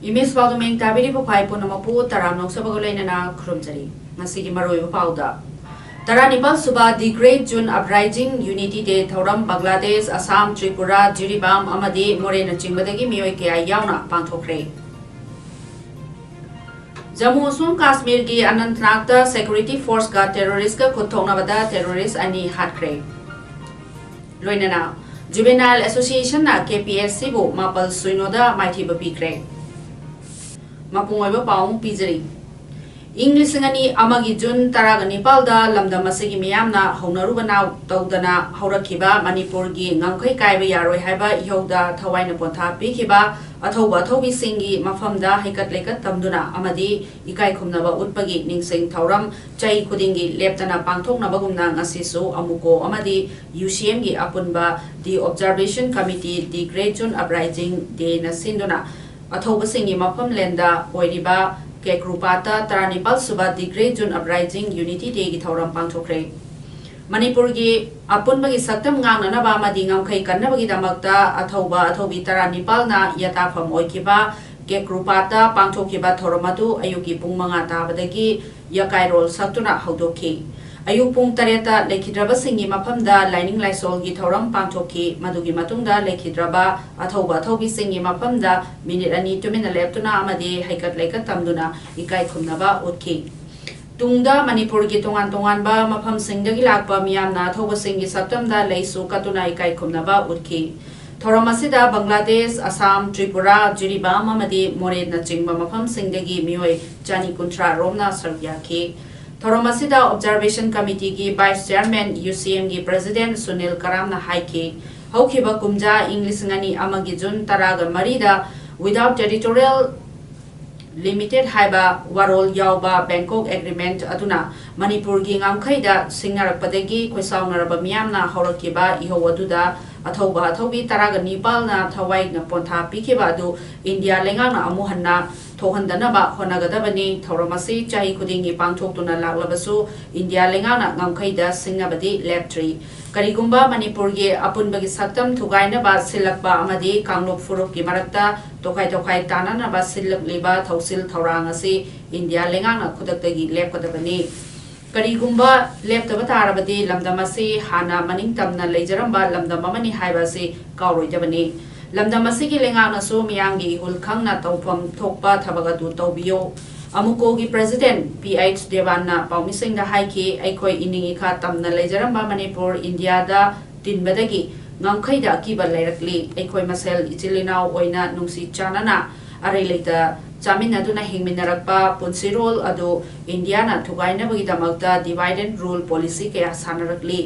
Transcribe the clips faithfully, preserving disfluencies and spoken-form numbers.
Image ꯄꯥꯎꯗꯝ ꯌꯦꯡ ꯇꯥꯕꯤꯔꯤꯕ ꯈ꯭ꯋꯥꯏ ꯄꯨꯝꯅꯃꯛꯄꯨ ꯇꯔꯥꯝꯅ ꯑꯣꯛꯆꯕꯒ ꯂꯣꯏꯅꯅ ꯈꯨꯔꯨꯝꯖꯔꯤ꯫ ꯉꯁꯤꯒꯤ ꯃꯔꯨꯑꯣꯏꯕ ꯄꯥꯎꯗ, ꯇꯔꯥꯅꯤꯄꯥꯜ ꯁꯨꯕ The Great June Uprising Unity Day ꯊꯧꯔꯝ ꯕꯪꯒ꯭ꯂꯥꯗꯦꯁ, ꯑꯁꯥꯝ, ꯇ꯭ꯔꯤꯄꯨꯔꯥ, ꯖꯤꯔꯤꯕꯥꯝ ꯑꯃꯗꯤ ꯃꯣꯔꯦꯅꯆꯤꯡꯕꯗꯒꯤ ꯃꯤꯑꯣꯏ ꯀꯌꯥ ꯌꯥꯎꯅ ꯄꯥꯡꯊꯣꯛꯈ꯭ꯔꯦ꯫ ꯖꯝꯃꯨ ꯑꯃꯁꯨꯡ ꯀꯥꯁꯃꯤꯔꯒꯤ ꯑꯅꯟꯇꯅꯥꯒꯇ ꯁꯦꯀ꯭ꯌꯨꯔꯤꯇꯤ ꯐꯣꯔꯁꯀ ꯇꯦꯔꯣꯔꯤꯁ꯭ꯠꯀ ꯈꯨꯠ ꯊꯣꯛꯅꯕꯗ ꯇꯦꯔꯣꯔꯤꯁ꯭ꯠ ꯑꯅꯤ ꯍꯥꯠꯈ꯭ꯔꯦ꯫ ꯂꯣꯏꯅꯅ Juvenile Associationꯅ ꯀꯦ ꯄꯤ ꯑꯦꯁ ꯁꯤꯕꯨ ꯃꯥꯄꯜ ꯁꯨꯏꯅꯣꯗ ꯃꯥꯏꯊꯤꯕ ꯄꯤꯈ꯭ꯔꯦ꯫ ꯃꯄꯨꯡ ꯑꯣꯏꯕ ꯄꯥꯎ ꯑꯃꯨꯛ ꯄꯤꯖꯔꯤ꯫ ꯏꯪ ꯂꯤꯁꯤꯡ ꯑꯅꯤ ꯑꯃꯒꯤ ꯖꯨꯟ ꯇꯔꯥꯒ ꯅꯤꯄꯥꯜꯗ ꯂꯝꯗꯝ ꯑꯁꯤꯒꯤ ꯃꯤꯌꯥꯝꯅ ꯍꯧꯅꯔꯨꯕ ꯅꯥꯎ ꯇꯧꯗꯅ ꯍꯧꯔꯛꯈꯤꯕ ꯃꯅꯤꯄꯨꯔꯒꯤ ꯉꯝꯈꯩ ꯀꯥꯏꯕ ꯌꯥꯔꯣꯏ ꯍꯥꯏꯕ ꯏꯍꯧꯗ ꯊꯋꯥꯏꯅ ꯄꯣꯟꯊꯥ ꯄꯤꯈꯤꯕ ꯑꯊꯧꯕ ꯑꯊꯧꯕꯤꯁꯤꯡꯒꯤ ꯃꯐꯝꯗ ꯍꯩꯀꯠ ꯂꯩꯀꯠ ꯇꯝꯗꯨꯅ ꯑꯃꯗꯤ ꯏꯀꯥꯏ ꯈꯨꯝꯅꯕ ꯎꯠꯄꯒꯤ ꯅꯤꯡꯁꯤꯡ ꯊꯧꯔꯝ ꯆꯍꯤ ꯈꯨꯗꯤꯡꯒꯤ ꯂꯦꯞꯇꯅ ꯄꯥꯡꯊꯣꯛꯅꯕꯒꯨꯝꯅ ꯉꯁꯤꯁꯨ ꯑꯃꯨꯀꯣ ꯑꯃꯗꯤ ꯌꯨ ꯁꯤ ꯑꯦꯝꯒꯤ ꯑꯄꯨꯟꯕ The Observation Committee The Great June Uprising Dayꯅ ꯁꯤꯟꯗꯨꯅ ꯑꯊꯧꯕꯁꯤꯡꯒꯤ ꯃꯐꯝꯂꯦꯟꯗ ꯑꯣꯏꯔꯤꯕ ꯀꯦꯀ꯭ꯔꯨꯄꯥꯠꯇ ꯇꯔꯥꯅꯤꯄꯥꯜ ꯁꯨꯕ The Great June Uprising Unity Dayꯒꯤ ꯊꯧꯔꯝ ꯄꯥꯡꯊꯣꯛꯈ꯭ꯔꯦ꯫ ꯃꯅꯤꯄꯨꯔꯒꯤ ꯑꯄꯨꯟꯕꯒꯤ ꯁꯛꯇꯝ ꯉꯥꯛꯅꯅꯕ ꯑꯃꯗꯤ ꯉꯝꯈꯩ ꯀꯟꯅꯕꯒꯤꯗꯃꯛꯇ ꯑꯊꯧꯕ ꯑꯊꯧꯕꯤ ꯇꯔꯥꯅꯤꯄꯥꯜꯅ ꯌꯥꯇꯥꯐꯝ ꯑꯣꯏꯈꯤꯕ ꯀꯦꯀ꯭ꯔꯨꯄꯥꯠꯇ ꯄꯥꯡꯊꯣꯛꯈꯤꯕ ꯊꯧꯔꯝ ꯑꯗꯨ ꯑꯌꯨꯛꯀꯤ ꯄꯨꯡ ꯃꯉꯥ ꯇꯥꯕꯗꯒꯤ ꯌꯥꯀꯥꯏꯔꯣꯜ ꯁꯛꯇꯨꯅ ꯍꯧꯗꯣꯛꯈꯤ꯫ ꯑꯌꯨꯛ ꯄꯨꯡ ꯇꯔꯦꯠꯇ ꯂꯩꯈꯤꯗ꯭ꯔꯕꯁꯤꯡꯒꯤ ꯃꯐꯝꯗ ꯂꯥꯏꯅꯤꯡ ꯂꯥꯏꯁꯣꯜꯒꯤ ꯊꯧꯔꯝ ꯄꯥꯡꯊꯣꯛꯈꯤ꯫ ꯃꯗꯨꯒꯤ ꯃꯇꯨꯡꯗ ꯂꯩꯈꯤꯗ꯭ꯔꯕ ꯑꯊꯧꯕ ꯑꯊꯧꯕꯤꯁꯤꯡꯒꯤ ꯃꯐꯝꯗ ꯃꯤꯅꯤꯠ ꯑꯅꯤ ꯇꯨꯃꯤꯟꯅ ꯂꯦꯞꯇꯨꯅ ꯑꯃꯗꯤ ꯍꯩꯀꯠ ꯂꯩꯀꯠ ꯇꯝꯗꯨꯅ ꯏꯀꯥꯏ ꯈꯨꯝꯅꯕ ꯎꯠꯈꯤ꯫ ꯇꯨꯡꯗ ꯃꯅꯤꯄꯨꯔꯒꯤ ꯇꯣꯉꯥꯟ ꯇꯣꯉꯥꯟꯕ ꯃꯐꯝꯁꯤꯡꯗꯒꯤ ꯂꯥꯛꯄ ꯃꯤꯌꯥꯝꯅ ꯑꯊꯧꯕꯁꯤꯡꯒꯤ ꯁꯛꯇꯝꯗ ꯂꯩꯁꯨ ꯀꯠꯇꯨꯅ ꯏꯀꯥꯏ ꯈꯨꯝꯅꯕ ꯎꯠꯈꯤ꯫ ꯊꯧꯔꯝ ꯑꯁꯤꯗ ꯕꯪꯒ꯭ꯂꯥꯗꯦꯁ, ꯑꯁꯥꯝ, ꯇ꯭ꯔꯤꯄꯨꯔꯥ, ꯖꯤꯔꯤꯕꯥꯝ ꯑꯃꯗꯤ ꯃꯣꯔꯦꯅꯆꯤꯡꯕ ꯃꯐꯝꯁꯤꯡꯗꯒꯤ ꯃꯤꯑꯣꯏ ꯆꯅꯤ ꯀꯨꯟꯊ꯭ꯔꯥ ꯔꯣꯝꯅ ꯁꯔꯨꯛ ꯌꯥꯈꯤ꯫ ꯊꯧꯔꯝ ꯑꯁꯤꯗ Observation Committeeꯒꯤ Vice Chairman, ꯌꯨ ꯁꯤ ꯑꯦꯝꯒꯤ President ꯁꯨꯅꯤꯜ ꯀꯔꯥꯝꯅ ꯍꯥꯏꯈꯤ, ꯍꯧꯈꯤꯕ ꯀꯨꯝꯖꯥ ꯏꯪ ꯂꯤꯁꯤꯡ ꯑꯅꯤ ꯑꯃꯒꯤ ꯖꯨꯟ ꯇꯔꯥꯒ ꯃꯔꯤꯗ without territorial Limited ꯍꯥꯏꯕ ꯋꯥꯔꯣꯜ ꯌꯥꯎꯕ Bangkok Agreement ꯑꯗꯨꯅ ꯃꯅꯤꯄꯨꯔꯒꯤ ꯉꯝꯈꯩꯗ ꯁꯤꯡꯅꯔꯛꯄꯗꯒꯤ ꯈꯣꯏꯁꯥꯎꯅꯔꯕ ꯃꯤꯌꯥꯝꯅ ꯍꯧꯔꯛꯈꯤꯕ ꯏꯍꯧ ꯑꯗꯨꯗ ꯑꯊꯧꯕ ꯑꯊꯧꯕꯤ ꯇꯔꯥꯒ ꯅꯤꯄꯥꯜꯅ ꯊꯋꯥꯏꯅ ꯄꯣꯟꯊꯥ ꯄꯤꯈꯤꯕ ꯑꯗꯨ ꯏꯟꯗꯤꯌꯥ ꯂꯩꯉꯥꯛꯅ ꯑꯃꯨꯛ ꯍꯟꯅ ꯊꯣꯛꯍꯟꯗꯅꯕ ꯍꯣꯠꯅꯒꯗꯕꯅꯤ꯫ ꯊꯧꯔꯝ ꯑꯁꯤ ꯆꯍꯤ ꯈꯨꯗꯤꯡꯒꯤ ꯄꯥꯡꯊꯣꯛꯇꯨꯅ ꯂꯥꯛꯂꯕꯁꯨ ꯏꯟꯗꯤꯌꯥ ꯂꯩꯉꯥꯛꯅ ꯉꯝꯈꯩꯗ ꯁꯤꯡꯅꯕꯗꯤ ꯂꯦꯞꯇ꯭ꯔꯤ꯫ ꯀꯔꯤꯒꯨꯝꯕ ꯃꯅꯤꯄꯨꯔꯒꯤ ꯑꯄꯨꯟꯕꯒꯤ ꯁꯛꯇꯝ ꯊꯨꯒꯥꯏꯅꯕ ꯁꯤꯜꯂꯛꯄ ꯑꯃꯗꯤ ꯀꯥꯡꯂꯨꯞ ꯐꯨꯔꯨꯞꯀꯤ ꯃꯔꯛꯇ ꯇꯣꯈꯥꯏ ꯇꯣꯈꯥꯏ ꯇꯥꯅꯅꯕ ꯁꯤꯜꯂꯛꯂꯤꯕ ꯊꯧꯁꯤꯜ ꯊꯧꯔꯥꯡ ꯑꯁꯤ ꯏꯟꯗꯤꯌꯥ ꯂꯩꯉꯥꯛꯅ ꯈꯨꯗꯛꯇꯒꯤ ꯂꯦꯞꯀꯗꯕꯅꯤ꯫ ꯀꯔꯤꯒꯨꯝꯕ ꯂꯦꯞꯇꯕ ꯇꯥꯔꯕꯗꯤ ꯂꯝꯗꯝ ꯑꯁꯤ ꯍꯥꯟꯅ ꯃꯅꯤꯡ ꯇꯝꯅ ꯂꯩꯖꯔꯝꯕ ꯂꯝꯗꯝ ꯑꯃꯅꯤ ꯍꯥꯏꯕ ꯑꯁꯤ ꯀꯥꯎꯔꯣꯏꯗꯕꯅꯤ꯫ ꯂꯝꯗꯝ ꯑꯁꯤꯒꯤ ꯂꯩꯉꯥꯛꯅꯁꯨ ꯃꯤꯌꯥꯝꯒꯤ ꯏꯍꯨꯜ ꯈꯪꯅ ꯇꯧꯐꯝ ꯊꯣꯛꯄ ꯊꯕꯛ ꯑꯗꯨ ꯇꯧꯕꯤꯌꯨ꯫ ꯑꯃꯨꯀꯣꯒꯤ President ꯄꯤ ꯑꯩꯆ ꯗꯦꯕꯥꯟꯅ ꯄꯥꯎꯃꯤꯁꯤꯡꯗ ꯍꯥꯏꯈꯤ, ꯑꯩꯈꯣꯏ ꯏꯅꯤꯡ ꯏꯈꯥ ꯇꯝꯅ ꯂꯩꯖꯔꯝꯕ ꯃꯅꯤꯄꯨꯔ ꯏꯟꯗꯤꯌꯥꯗ ꯇꯤꯟꯕꯗꯒꯤ ꯉꯝꯈꯩꯗ ꯑꯀꯤꯕ ꯂꯩꯔꯛꯂꯤ꯫ ꯑꯩꯈꯣꯏ ꯃꯁꯦꯜ ꯏꯆꯤꯜ ꯏꯅꯥꯎ ꯑꯣꯏꯅ ꯅꯨꯡꯁꯤ ꯆꯥꯟꯅꯅ ꯑꯔꯩ ꯂꯩꯇ ꯆꯥꯃꯤꯟꯅꯗꯨꯅ ꯍꯤꯡꯃꯤꯟꯅꯔꯛꯄ ꯄꯨꯟꯁꯤꯔꯣꯜ ꯑꯗꯨ ꯏꯟꯗꯤꯌꯥꯅ ꯊꯨꯒꯥꯏꯅꯕꯒꯤꯗꯃꯛꯇ divide and rule policy ꯀꯌꯥ ꯁꯥꯟꯅꯔꯛꯂꯤ꯫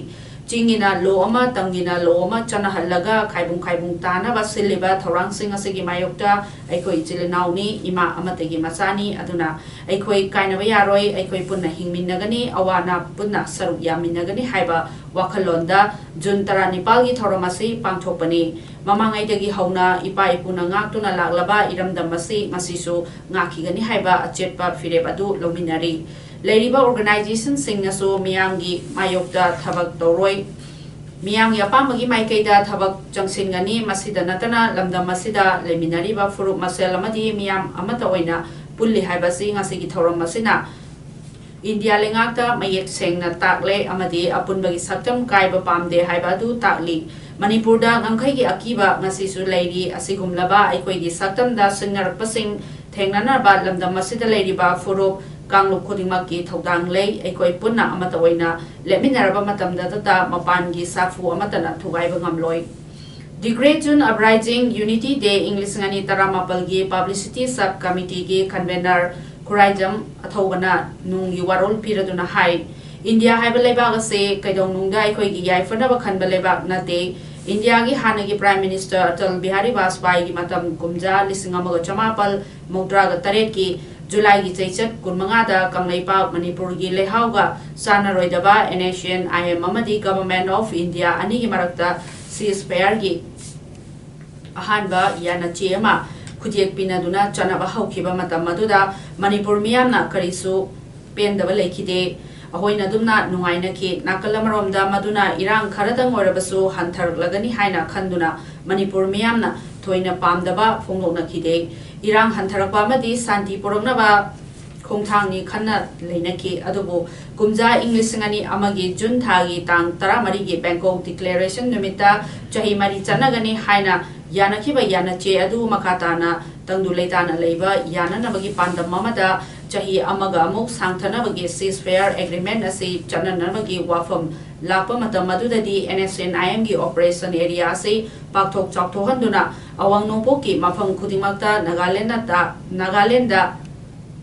ꯆꯤꯡꯒꯤꯅ ꯂꯣ ꯑꯃ, ꯇꯝꯒꯤꯅ ꯂꯣ ꯑꯃ ꯆꯠꯅꯍꯜꯂꯒ ꯈꯥꯏꯕꯨꯡ ꯈꯥꯏꯕꯨꯡ ꯇꯥꯅꯕ ꯁꯤꯜꯂꯤꯕ ꯊꯧꯔꯥꯡꯁꯤꯡ ꯑꯁꯤꯒꯤ ꯃꯥꯌꯣꯛꯇ ꯑꯩꯈꯣꯏ ꯏꯆꯤꯜ ꯏꯅꯥꯎꯅꯤ, ꯏꯃꯥ ꯑꯃꯠꯇꯒꯤ ꯃꯆꯥꯅꯤ, ꯑꯗꯨꯅ ꯑꯩꯈꯣꯏ ꯀꯥꯏꯅꯕ ꯌꯥꯔꯣꯏ, ꯑꯩꯈꯣꯏ ꯄꯨꯟꯅ ꯍꯤꯡꯃꯤꯟꯅꯒꯅꯤ, ꯑꯋꯥ ꯑꯅꯥ ꯄꯨꯟꯅ ꯁꯔꯨꯛ ꯌꯥꯃꯤꯟꯅꯒꯅꯤ ꯍꯥꯏꯕ ꯋꯥꯈꯜꯂꯣꯟꯗ ꯖꯨꯟ ꯇꯔꯥꯅꯤꯄꯥꯜꯒꯤ ꯊꯧꯔꯝ ꯑꯁꯤ ꯄꯥꯡꯊꯣꯛꯄꯅꯤ꯫ ꯃꯃꯥꯡꯉꯩꯗꯒꯤ ꯍꯧꯅ ꯏꯄꯥ ꯏꯄꯨꯅ ꯉꯥꯛꯇꯨꯅ ꯂꯥꯛꯂꯕ ꯏꯔꯝꯗꯝ ꯑꯁꯤ ꯉꯁꯤꯁꯨ ꯉꯥꯛꯈꯤꯒꯅꯤ ꯍꯥꯏꯕ ꯑꯆꯦꯠꯄ ꯐꯤꯔꯦꯞ ꯑꯗꯨ ꯂꯧꯃꯤꯟꯅꯔꯤ꯫ ꯂꯩꯔꯤꯕ organization ꯁꯤꯡꯅꯁꯨ ꯃꯤꯌꯥꯝꯒꯤ ꯃꯥꯌꯣꯛꯇ ꯊꯕꯛ ꯇꯧꯔꯣꯏ, ꯃꯤꯌꯥꯝꯒꯤ ꯑꯄꯥꯝꯕꯒꯤ ꯃꯥꯏꯀꯩꯗ ꯊꯕꯛ ꯆꯪꯁꯤꯟꯒꯅꯤ꯫ ꯃꯁꯤꯗ ꯅꯠꯇꯅ ꯂꯝꯗꯝ ꯑꯁꯤꯗ ꯂꯩꯃꯤꯟꯅꯔꯤꯕ ꯐꯨꯔꯨꯞ ꯃꯁꯦꯜ ꯑꯃꯗꯤ ꯃꯤꯌꯥꯝ ꯑꯃꯠꯇ ꯑꯣꯏꯅ ꯄꯨꯜꯂꯤ ꯍꯥꯏꯕꯁꯤ ꯉꯁꯤꯒꯤ ꯊꯧꯔꯝ ꯑꯁꯤꯅ ꯏꯟꯗꯤꯌꯥ ꯂꯩꯉꯥꯛꯇ ꯃꯌꯦꯛ ꯁꯦꯡꯅ ꯇꯥꯛꯂꯦ ꯑꯃꯗꯤ ꯑꯄꯨꯟꯕꯒꯤ ꯁꯛꯇꯝ ꯀꯥꯏꯕ ꯄꯥꯝꯗꯦ ꯍꯥꯏꯕ ꯑꯗꯨ ꯇꯥꯛꯂꯤ꯫ ꯃꯅꯤꯄꯨꯔꯗ ꯉꯝꯈꯩꯒꯤ ꯑꯀꯤꯕ ꯉꯁꯤꯁꯨ ꯂꯩꯔꯤ꯫ ꯑꯁꯤꯒꯨꯝꯂꯕ ꯑꯩꯈꯣꯏꯒꯤ ꯁꯛꯇꯝꯗ ꯁꯤꯡꯅꯔꯛꯄꯁꯤꯡ ꯊꯦꯡꯅꯅꯕ ꯂꯝꯗꯝ ꯑꯁꯤꯗ ꯂꯩꯔꯤꯕ ꯐꯨꯔꯨꯞ ꯀꯥꯡꯂꯨꯞ ꯈꯨꯗꯤꯡꯃꯛꯀꯤ ꯊꯧꯗꯥꯡ ꯂꯩ꯫ ꯑꯩꯈꯣꯏ ꯄꯨꯟꯅ ꯑꯃꯠꯇ ꯑꯣꯏꯅ ꯂꯦꯞꯃꯤꯟꯅꯔꯕ ꯃꯇꯝꯗꯇ ꯃꯄꯥꯟꯒꯤ ꯁꯥꯐꯨ ꯑꯃꯠꯇꯅ ꯊꯨꯒꯥꯏꯕ ꯉꯝꯂꯣꯏ꯫ The Great June Uprising Unity Day ꯏꯪ ꯂꯤꯁꯤꯡ ꯑꯅꯤ ꯇꯔꯥꯃꯥꯄꯜꯒꯤ Publicity Sub Committeeꯒꯤ convener ꯈꯨꯔꯥꯏꯖꯝ ꯑꯊꯧꯕꯅ ꯅꯨꯡꯒꯤ ꯋꯥꯔꯣꯜ ꯄꯤꯔꯗꯨꯅ ꯍꯥꯏ, ꯏꯟꯗꯤꯌꯥ ꯍꯥꯏꯕ ꯂꯩꯕꯥꯛ ꯑꯁꯤ ꯀꯩꯗꯧꯅꯨꯡꯗ ꯑꯩꯈꯣꯏꯒꯤ ꯌꯥꯏꯐꯅꯕ ꯈꯟꯕ ꯂꯩꯕꯥꯛ ꯅꯠꯇꯦ꯫ ꯏꯟꯗꯤꯌꯥꯒꯤ ꯍꯥꯟꯅꯒꯤ Prime Minister ꯑꯇꯜ ꯕꯤꯍꯥꯔꯤ ꯕꯥꯖꯄꯥꯏꯒꯤ ꯃꯇꯝ ꯀꯨꯝꯖꯥ ꯂꯤꯁꯤꯡ ꯑꯃꯒ ꯆꯃꯥꯄꯜ ꯃꯧꯗ꯭ꯔꯥꯒ ꯇꯔꯦꯠꯀꯤ ꯖꯨꯂꯥꯏꯒꯤ ꯆꯩꯆꯠ ꯀꯨꯟꯃꯉꯥꯗ ꯀꯪꯂꯩꯄꯥꯛ ꯃꯅꯤꯄꯨꯔꯒꯤ ꯂꯩꯍꯥꯎꯒ ꯆꯥꯟꯅꯔꯣꯏꯗꯕ N S C N I M ꯑꯃꯗꯤ Government of India ꯑꯅꯤꯒꯤ ꯃꯔꯛꯇ ceasefire ꯒꯤ ꯑꯍꯥꯟꯕ ꯌꯥꯅꯆꯦ ꯑꯃ ꯈꯨꯠꯌꯦꯛ ꯄꯤꯅꯗꯨꯅ ꯆꯠꯅꯕ ꯍꯧꯈꯤꯕ ꯃꯇꯝ ꯑꯗꯨꯗ ꯃꯅꯤꯄꯨꯔ ꯃꯤꯌꯥꯝꯅ ꯀꯔꯤꯁꯨ ꯄꯦꯟꯗꯕ ꯂꯩꯈꯤꯗꯦ꯫ ꯑꯩꯈꯣꯏꯅ ꯑꯗꯨꯝꯅ ꯅꯨꯡꯉꯥꯏꯅꯈꯤ꯫ ꯅꯥꯀꯜ ꯑꯃꯔꯣꯝꯗ ꯃꯗꯨꯅ ꯏꯔꯥꯡ ꯈꯔꯗꯪ ꯑꯣꯏꯔꯕꯁꯨ ꯍꯟꯊꯔꯛꯂꯒꯅꯤ ꯍꯥꯏꯅ ꯈꯟꯗꯨꯅ ꯃꯅꯤꯄꯨꯔ ꯃꯤꯌꯥꯝꯅ ꯊꯣꯏꯅ ꯄꯥꯝꯗꯕ ꯐꯣꯡꯗꯣꯛꯅꯈꯤꯗꯦ꯫ ꯏꯔꯥꯡ ꯍꯟꯊꯔꯛꯄ ꯑꯃꯗꯤ ꯁꯥꯟꯇꯤ ꯄꯨꯔꯛꯅꯕ ꯈꯣꯡꯊꯥꯡꯅꯤ ꯈꯟꯅ ꯂꯩꯅꯈꯤ꯫ ꯑꯗꯨꯕꯨ ꯀꯨꯝꯖꯥ ꯏꯪ ꯂꯤꯁꯤꯡ ꯑꯅꯤ ꯑꯃꯒꯤ ꯖꯨꯟ ꯊꯥꯒꯤ ꯇꯥꯡ ꯇꯔꯥꯃꯔꯤꯒꯤ Bangkok Declaration ꯅꯨꯃꯤꯠꯇ ꯆꯍꯤ ꯃꯔꯤ ꯆꯠꯅꯒꯅꯤ ꯍꯥꯏꯅ ꯌꯥꯅꯈꯤꯕ ꯌꯥꯅꯆꯦ ꯑꯗꯨ ꯃꯈꯥ ꯇꯥꯅ ꯇꯪꯗꯨ ꯂꯩꯇꯥꯅ ꯂꯩꯕ ꯌꯥꯅꯅꯕꯒꯤ ꯄꯥꯟꯗꯝ ꯑꯃꯗ ꯆꯍꯤ ꯑꯃꯒ ꯑꯃꯨꯛ ꯁꯥꯡꯊꯅꯕꯒꯤ ceasefire agreement ꯑꯁꯤ ꯆꯠꯅꯅꯕꯒꯤ ꯋꯥꯐꯝ ꯂꯥꯛꯄ ꯃꯇꯝ ꯑꯗꯨꯗꯗꯤ N S C N I M ꯒꯤ operation area ꯑꯁꯤ ꯄꯥꯛꯊꯣꯛ ꯆꯥꯎꯊꯣꯛꯍꯟꯗꯨꯅ ꯑꯋꯥꯡ ꯅꯣꯡꯄꯣꯛꯀꯤ ꯃꯐꯝ ꯈꯨꯗꯤꯡꯃꯛꯇ ꯅꯥꯒꯥꯂꯦꯟꯗ ꯇ-, ꯅꯥꯒꯥꯂꯦꯟꯗ,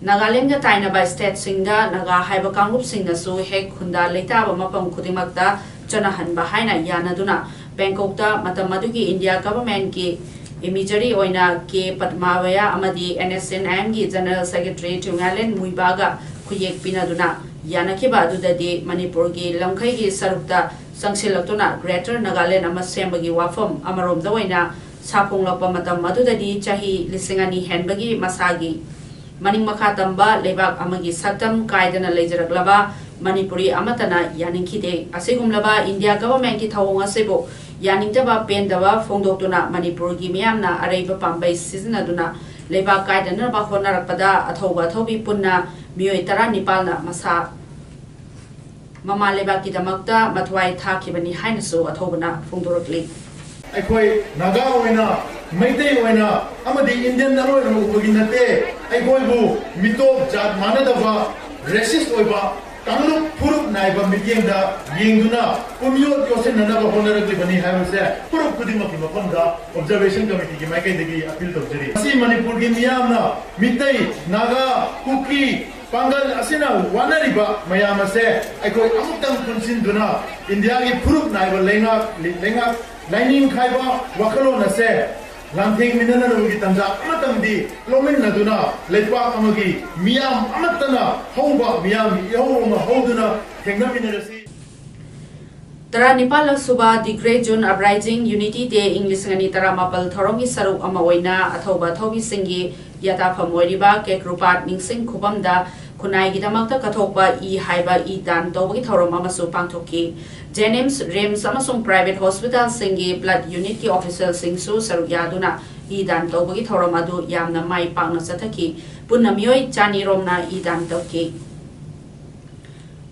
ꯅꯥꯒꯥꯂꯦꯟꯒ ꯇꯥꯏꯅꯕ state ꯁꯤꯡꯗ ꯅꯥꯒꯥ ꯍꯥꯏꯕ ꯀꯥꯡꯂꯨꯞꯁꯤꯡꯅꯁꯨ ꯍꯦꯛ ꯈꯨꯟꯗꯥ ꯂꯩꯇꯥꯕ ꯃꯐꯝ ꯈꯨꯗꯤꯡꯃꯛꯇ ꯆꯠꯅꯍꯟꯕ ꯍꯥꯏꯅ ꯌꯥꯅꯗꯨꯅ Bangkok ꯇ ꯃꯇꯝ ꯑꯗꯨꯒꯤ ꯏꯟꯗꯤꯌꯥ government ꯀꯤ emissary ꯑꯣꯏꯅ K ꯄꯗꯃꯥꯕꯌꯥ ꯑꯃꯗꯤ N S C N I M ꯒꯤ General Secretary ꯊꯨꯏꯉꯥꯂꯦꯟ ꯃꯨꯏꯕꯥꯒ ꯈꯨꯠꯌꯦꯛ ꯄꯤꯅꯗꯨꯅ ꯌꯥꯅꯈꯤꯕ ꯑꯗꯨꯗꯗꯤ ꯃꯅꯤꯄꯨꯔꯒꯤ ꯂꯝꯈꯩꯒꯤ ꯁꯔꯨꯛꯇ ꯆꯪꯁꯤꯜꯂꯛꯇꯨꯅ Greater Nagaland ꯑꯃ ꯁꯦꯝꯕꯒꯤ ꯋꯥꯐꯝ ꯑꯃꯔꯣꯝꯗ ꯑꯣꯏꯅ ꯁꯥꯐꯣꯡꯂꯛꯄ ꯃꯇꯝ ꯑꯗꯨꯗꯗꯤ ꯆꯍꯤ ꯂꯤꯁꯤꯡ ꯑꯅꯤ ꯍꯦꯟꯕꯒꯤ ꯃꯁꯥꯒꯤ ꯃꯅꯤꯡ ꯃꯈꯥ ꯇꯝꯕ ꯂꯩꯕꯥꯛ ꯑꯃꯒꯤ ꯁꯛꯇꯝ ꯀꯥꯏꯗꯅ ꯂꯩꯖꯔꯛꯂꯕ ꯃꯅꯤꯄꯨꯔꯤ ꯑꯃꯠꯇꯅ ꯌꯥꯅꯤꯡꯈꯤꯗꯦ꯫ ꯑꯁꯤꯒꯨꯝꯂꯕ ꯏꯟꯗꯤꯌꯥ government ꯀꯤ ꯊꯧꯑꯣꯡ ꯑꯁꯤꯕꯨ ꯌꯥꯅꯤꯡꯗꯕ ꯄꯦꯟꯗꯕ ꯐꯣꯡꯗꯣꯛꯇꯨꯅ ꯃꯅꯤꯄꯨꯔꯒꯤ ꯃꯤꯌꯥꯝꯅ ꯑꯔꯩꯕ ꯄꯥꯝꯕꯩ ꯁꯤꯖꯤꯟꯅꯗꯨꯅ ꯂꯩꯕꯥꯛ ꯀꯥꯏꯗꯅꯕ ꯍꯣꯠꯅꯔꯛꯄꯗ ꯑꯊꯧꯕ ꯑꯊꯧꯕꯤ ꯄꯨꯟꯅ ꯃꯤꯑꯣꯏ ꯇꯔꯥꯅꯤꯄꯥꯜꯅ ꯃꯁꯥ ꯃꯃꯥ ꯂꯩꯕꯥꯛꯀꯤꯗꯃꯛꯇ ꯃꯊ꯭ꯋꯥꯏ ꯊꯥꯈꯤꯕꯅꯤ ꯍꯥꯏꯅꯁꯨ ꯑꯊꯧꯕꯅ ꯐꯣꯡꯗꯣꯔꯛꯂꯤ꯫ ꯑꯩꯈꯣꯏ ꯅꯥꯒꯥ ꯑꯣꯏꯅ, ꯃꯩꯇꯩ ꯑꯣꯏꯅ ꯑꯃꯗꯤ Indian ꯑꯃ ꯑꯣꯏꯅ ꯎꯕꯒꯤ ꯅꯠꯇꯦ꯫ ꯑꯩꯈꯣꯏꯕꯨ ꯃꯤꯇꯣꯞ ꯖꯥꯠ ꯃꯥꯟꯅꯗꯕ, racist ꯑꯣꯏꯕ ꯀꯥꯡꯂꯨꯞ ꯐꯨꯔꯨꯞ ꯅꯥꯏꯕ ꯃꯤꯠꯌꯦꯡꯗ ꯌꯦꯡꯗꯨꯅ ꯄꯨꯝꯌꯣꯠ ꯌꯣꯠꯁꯤꯟꯅꯅꯕ ꯍꯣꯠꯅꯔꯛꯂꯤꯕꯅꯤ ꯍꯥꯏꯕꯁꯦ ꯐꯨꯔꯨꯞ ꯈꯨꯗꯤꯡꯃꯛꯀꯤ ꯃꯐꯝꯗ Observation Committee ꯒꯤ ꯃꯥꯏꯀꯩꯗꯒꯤ appeal ꯇꯧꯖꯔꯤ꯫ ꯃꯁꯤ ꯃꯅꯤꯄꯨꯔꯒꯤ ꯃꯤꯌꯥꯝꯅ, ꯃꯤꯇꯩ, ꯅꯥꯒꯥ, ꯀꯨꯀꯤ, ꯄꯥꯡꯒꯜ ꯑꯁꯤꯅ ꯋꯥꯅꯔꯤꯕ ꯃꯌꯥꯝ ꯑꯁꯦ ꯑꯩꯈꯣꯏ ꯑꯃꯨꯛꯇꯪ ꯄꯨꯟꯁꯤꯟꯗꯨꯅ ꯏꯟꯗꯤꯌꯥꯒꯤ ꯐꯨꯔꯨꯞ ꯅꯥꯏꯕ ꯂꯩꯉꯥꯛ, ꯂꯩꯉꯥꯛ ꯂꯥꯏꯅꯤꯡ ꯈꯥꯏꯕ ꯋꯥꯈꯜꯂꯣꯟ ꯑꯁꯦ ꯂꯥꯟꯊꯦꯡꯃꯤꯟꯅꯅꯕꯒꯤ ꯇꯥꯟꯖꯥ ꯑꯃꯇꯪꯗꯤ ꯂꯧꯃꯤꯟꯅꯗꯨꯅ ꯂꯩꯄꯥꯛ ꯑꯃꯒꯤ ꯃꯤꯌꯥꯝ ꯑꯃꯠꯇꯅ ꯍꯧꯕ ꯃꯤꯌꯥꯝꯒꯤ ꯏꯍꯧ ꯑꯃ ꯍꯧꯗꯨꯅ ꯊꯦꯡꯅꯃꯤꯟꯅꯔꯁꯤ꯫ ꯇꯔꯥꯅꯤꯄꯥꯜꯂꯛ ꯁꯨꯕ The Great June Uprising Unity Day ꯏꯪ ꯂꯤꯁꯤꯡ ꯑꯅꯤ ꯇꯔꯥꯃꯥꯄꯜ ꯊꯧꯔꯝꯒꯤ ꯁꯔꯨꯛ ꯑꯃ ꯑꯣꯏꯅ ꯑꯊꯧꯕ ꯑꯊꯧꯕꯤꯁꯤꯡꯒꯤ ꯌꯥꯇꯥꯐꯝ ꯑꯣꯏꯔꯤꯕ ꯀꯦꯀ꯭ꯔꯨꯄꯥꯠ ꯅꯤꯡꯁꯤꯡ ꯈꯨꯕꯝꯗ ꯈꯨꯟꯅꯥꯏꯒꯤꯗꯃꯛꯇ ꯀꯠꯊꯣꯛꯄ ꯏ ꯍꯥꯏꯕ ꯏ ꯗꯥꯟ ꯇꯧꯕꯒꯤ ꯊꯧꯔꯝ ꯑꯃꯁꯨ ꯄꯥꯡꯊꯣꯛꯈꯤ꯫ JNIMS, RIMS ꯑꯃꯁꯨꯡ private hospitalꯁꯤꯡꯒꯤ blood unitꯀꯤ officialꯁꯤꯡꯁꯨ ꯁꯔꯨꯛ ꯌꯥꯗꯨꯅ ꯏ ꯗꯥꯟ ꯇꯧꯕꯒꯤ ꯊꯧꯔꯝ ꯑꯗꯨ ꯌꯥꯝꯅ ꯃꯥꯏ ꯄꯥꯛꯅ ꯆꯠꯊꯈꯤ꯫ ꯄꯨꯟꯅ ꯃꯤꯑꯣꯏ ꯆꯥꯅꯤ ꯔꯣꯝꯅ ꯏ ꯗꯥꯟ ꯇꯧꯈꯤ꯫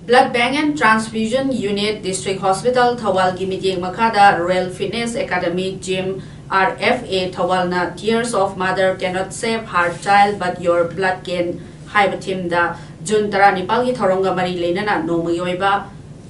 Blood Bank and Transfusion Unit, District Hospital ꯊꯧꯕꯥꯜꯒꯤ ꯃꯤꯠꯌꯦꯡ ꯃꯈꯥꯗ Royal Fitness Academy Gym, RFA ꯊꯧꯕꯥꯜꯅ Tears of Mother Cannot Save Her Child But Your Blood Can ꯍꯥꯏꯕ themeꯗ ꯖꯨꯟ ꯇꯔꯥꯅꯤꯄꯥꯜꯒꯤ ꯊꯧꯔꯝꯒ ꯃꯔꯤ ꯂꯩꯅꯅ ꯅꯣꯡꯃꯒꯤ ꯑꯣꯏꯕ